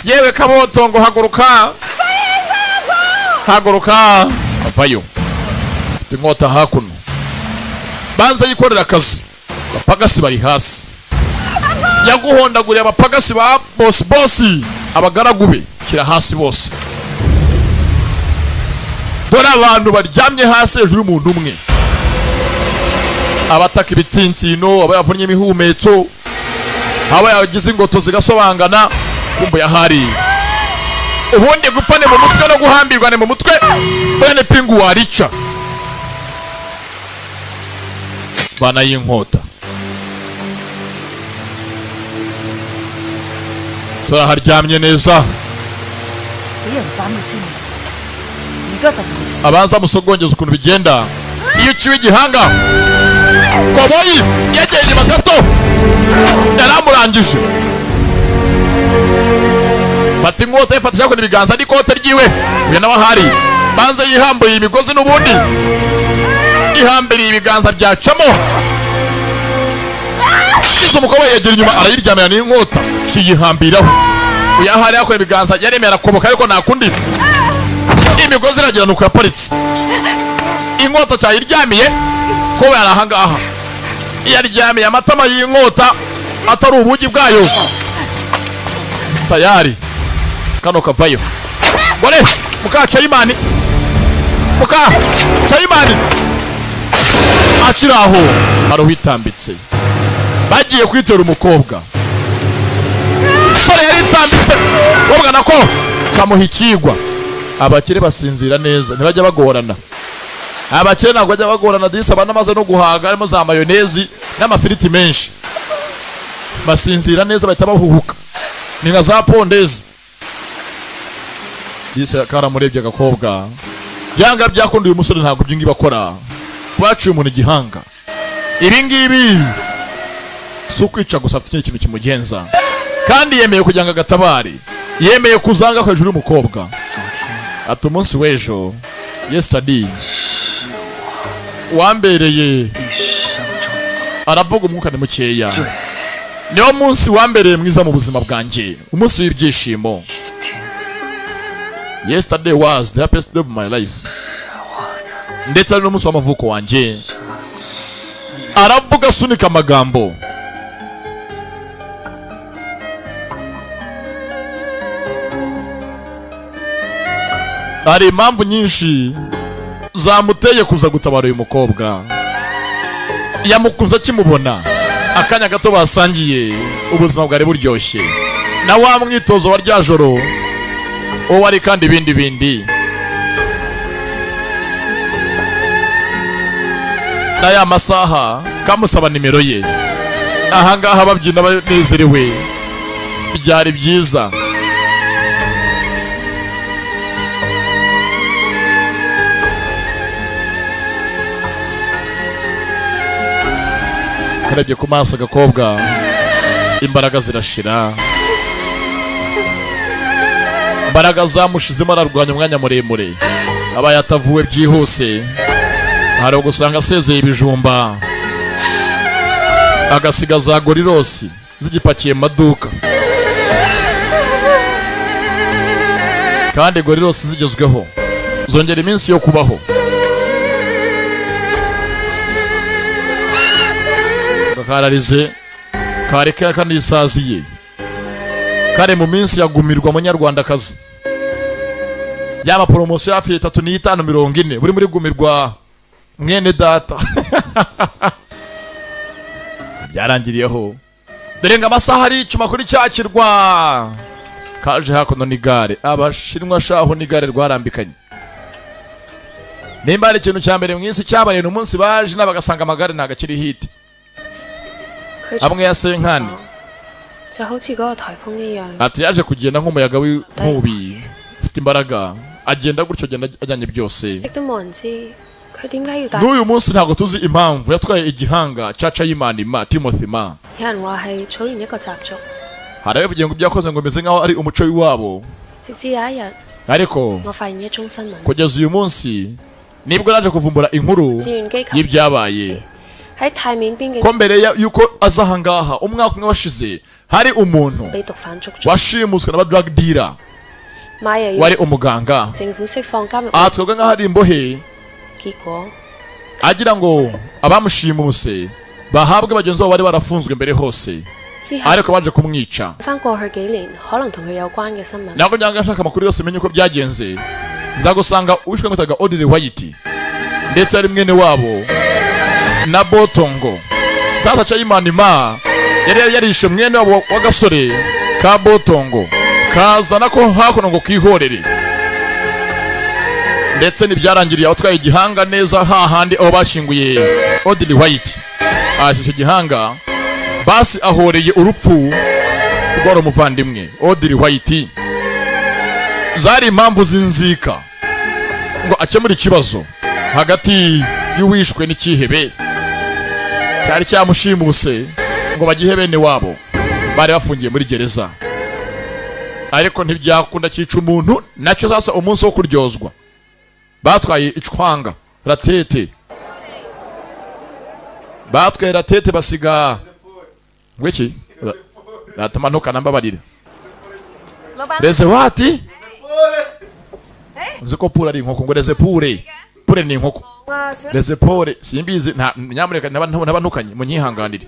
[SPEAKER 2] yewe kaboto, ngo haguruka, haguruka. Avayo afite inkota hakuno, banza yikorera akazi. Abapagasi bari hasi, yaguhondaguriye abapagasi ba bosi bosi, abagaragu be shyira hasi bose. Dore abantu baryamye hasi hejuru y'umuntu umwe, abataka ibitsinsino, aba yavunnye imihumetso, aba yagize ingoto zigasobangana. Kumbu yahari ubundi gupfa ni mu mutwe no guhambirwa ni mu mutwe, bene pingu warica bana y'inkota. Sora haryamye neza.
[SPEAKER 14] 俾人斬佢之後，而家就唔會死。
[SPEAKER 2] Abanza musogongeza ukuntu bigenda iyo uciwe igihanga. Koboyi yegeye inyuma gato, yaramurangije. Fata inkota, yifatisha ku ibiganza n'ikote ryiwe. Uyu nawe ahari banza yihambuye imigozi, n'ubundi ihambiriye ibiganza byacamo. Izo umukobwa yegera inyuma, arayiryamira n'inkota kiyihambiraho. Uyu ahari yakora ibiganza, yaremeye arakoboka, ariko nta kundi, imigozi iragira nuko yaparitse inkota cyayiryamiye. Kuba yari ahangaha yaryamiye amatama y'inkota atari ubugi bwayo. Tayari kano kavayo. Gore muka cayimani, muka cayimani akiri aho hari uwitambitse, bagiye kwitera umukobwa. Sore yaritambitse, umukobwa nako kamuha ikigwa. Abakire basinzira neza, ntibajya bagorana. Abakire ntabwo bajya bagorana disi, abana amaze no guhaga, harimo za mayonezi n'amafiriti menshi, basinzira neza, bahita bahuhuka, ni nka za pondezi disi. Karamurebye agakobwa, byanga byakunda uyu musore ntabwo ibyo ngibi akora. Baciye umuntu igihanga, ibi ngibi si ukwica gusa, afite ikindi kintu kimugenza, kandi yemeye kugira ngo agatabare, yemeye kuzanga hejuru y'umukobwa. Ati umunsi w'ejo, yesterday, wambereye, aravuga umwuka ni mukeya, niwo munsi wambereye mwiza mu buzima bwanjye, umunsi w'ibyishimo. Yesterday was the happiest day of my life, ndetse ari n'umunsi w'amavuko wanjye. Aravuga asunika amagambo. Hari impamvu nyinshi zamuteye kuza gutabara uyu mukobwa. Yamukunze akimubona, akanya gato basangiye, ubuzima bwari buryoshye, na wa mwitozo wa rya joro uwo ari kandi ibindi bindi na ya masaha. Kamusaba nimero ye. Ahangaha babyina banezerewe, byari byiza. Karebye ku maso agakobwa, imbaraga zirashira, imbaraga zamushizemo, ararwanya umwanya muremure. Abaye atavuwe byihuse, hari ugusanga asezeye ibijumba, agasiga za gorirosi zigipakiye mu maduka, kandi gorirosi zigezweho zongera iminsi yo kubaho. Kararize kareka kanisaziye kare mu minsi yagumirwa munyarwandakazi, yaba poromosiyo hafi 3 n'5 40 buri muri gumirwa mwene data. Byarangiriyeho dore ngo amasaha ari icuma kuri cya kirwa. Kaje hakuno n'igare, Abashinwa shaho n'igare rwarambikanye. Nimba ari ikintu cya mbere mu isi cyabaye umunsi baje n'abagasanga amagare ntago akiri hit amwe ya senkani.
[SPEAKER 7] 就好似嗰個颱風一樣。
[SPEAKER 2] Ati yaje kugenda nk'umuyaga w'inkubi ufite imbaraga, agenda gutyo, agenda ajyanye byose.
[SPEAKER 7] 亦都冇人知佢點解要帶。
[SPEAKER 2] N'uyu munsi ntabwo tuzi impamvu yatwaye igihanga cya Chayimani Ma Timothy Ma.
[SPEAKER 7] 有人話係草原一個習俗，
[SPEAKER 2] Hari abavugiye ngo ibyo yakoze ngo bimeze nk'aho ari umuco w'iwabo.
[SPEAKER 7] 直至有一日，
[SPEAKER 2] Ariko
[SPEAKER 7] 我發現一宗新聞，
[SPEAKER 2] kugeza uyu munsi nibwo naje kuvumbura inkuru
[SPEAKER 7] 志願機構
[SPEAKER 2] y'ibyabaye,
[SPEAKER 7] 喺泰緬邊境
[SPEAKER 2] ko mbere y'uko aza ahangaha umwaka umwe washize, hari umuntu
[SPEAKER 7] 被毒販捉咗，
[SPEAKER 2] washimuswe n'aba drug dealer
[SPEAKER 7] 馬爺
[SPEAKER 2] wari
[SPEAKER 7] 要
[SPEAKER 2] umuganga.
[SPEAKER 7] 政府釋放監獄，
[SPEAKER 2] Aha twebwe nk'aho ari imbohe,
[SPEAKER 7] 結果
[SPEAKER 2] agira ngo abamushimuse bahabwe bagenzi babo bari barafunzwe mbere hose,
[SPEAKER 7] 之後
[SPEAKER 2] ariko baje kumwica.
[SPEAKER 7] 翻過去幾年可能同佢有關嘅新聞，
[SPEAKER 2] Ntabwo njyanga nshaka amakuru yose menye uko byagenze, nza gusanga uwishwe mwitaga Audrey White, ndetse ari mwene wabo na Botongo. Sasa Chayimani Ma yari yarishe mwene wabo w'agasore ka Botongo, kazana ko hakuno ngo kihorere, ndetse ntibyarangiriye aho. Twaye igihanga neza hahandi aho bashyinguye Audrey White, ashishe igihanga basi ahoreye urupfu rwari umuvandimwe Audrey White. Zari impamvu z'inzika ngo akemure ikibazo hagati y'uwishwe n'ikihebe cyari cyamushimuse, ngo bagihe bene wabo bari bafungiye muri gereza, ariko ntibyakunda, cyica umuntu nacyo. Sasa umunsi wo kuryozwa batwaye icwanga ratete, batwaye ratete basiga ngwiki natamanuka nambabarira.
[SPEAKER 3] 老闆，
[SPEAKER 2] Reze wati nzi ko pure ari inkoko, ngo reze pure, pure ni inkoko, reze pore simbizi. Nta nyamuneka ntaba ntukanye, munyihanganire,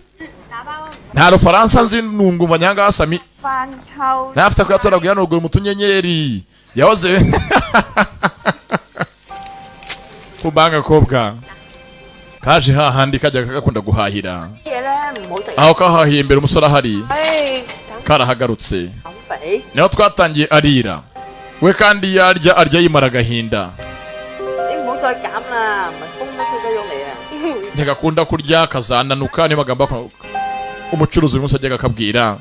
[SPEAKER 2] nta rufaransa nzi, nungumva nyangasami.
[SPEAKER 3] 飯後
[SPEAKER 2] Ntafite kuyatoraguye hano ruguru mu tunyenyeri yahoze kubanga kobwa kaje hahandi kajya gakunda guhahira.
[SPEAKER 3] 啲嘢咧唔好食。
[SPEAKER 2] Aho kahahiye imbere umusore ahari,
[SPEAKER 7] 唉，
[SPEAKER 2] karahagarutse.
[SPEAKER 3] 減肥，
[SPEAKER 2] Niho twatangiye arira we, kandi yarya arya yimara agahinda.
[SPEAKER 3] 你唔好再減啦，唔係風都吹西喐你啊！
[SPEAKER 2] Ntigakunda kurya kazananuka, niyo magambo umucuruzi uyu munsi ajyaga akabwira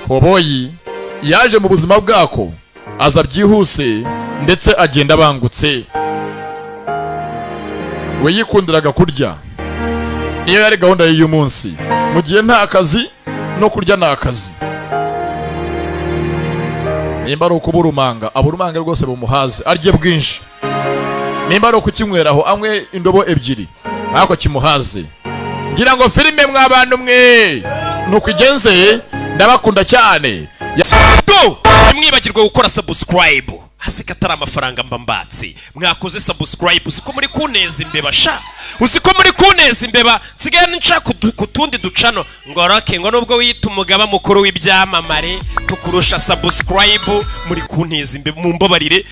[SPEAKER 2] koboyi. Yaje mu buzima bwako aza byihuse ndetse agenda abangutse. We yikundiraga kurya, niyo yari gahunda y'uyu munsi. Mu gihe nta kazi, no kurya ni akazi. Nimba ari ukubura umanga, abura umanga rwose bumuhaze, arye bwinshi. Nimba ari ukukinyweraho, anywe indobo ebyiri ariko kimuhaze. Ngira ngo filime mwabantu mwe nuko igenze. Ndabakunda cyane.
[SPEAKER 1] Do ntimwibagirwe gukora subscribe. Hasi atari amafaranga mba mbatse, mwakoze subscribe? Uzi ko muri kuneza imbeba sha, uzi ko muri kuneza imbeba. Nsigaye nshaka ku tundi ducano ngo roke ngo nubwo wiyita umugaba mukuru w'ibyamamare tukurusha subscribe. Muri kunteza imbeba, mumbabarire.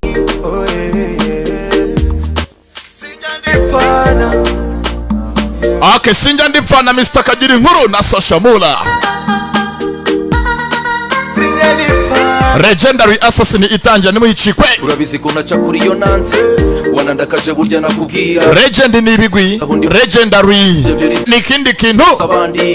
[SPEAKER 2] Ake sinjya ndipfana Mr Kagira inkuru na Sasha Mula. Legendary Assassin itangira, nimuyicikwe.
[SPEAKER 15] Urabizi ko naca kuri iyo nanze wanandakaje, burya nakubwira.
[SPEAKER 2] Legend ni ibigwi, legendary ni ikindi kintu.
[SPEAKER 15] Abandi.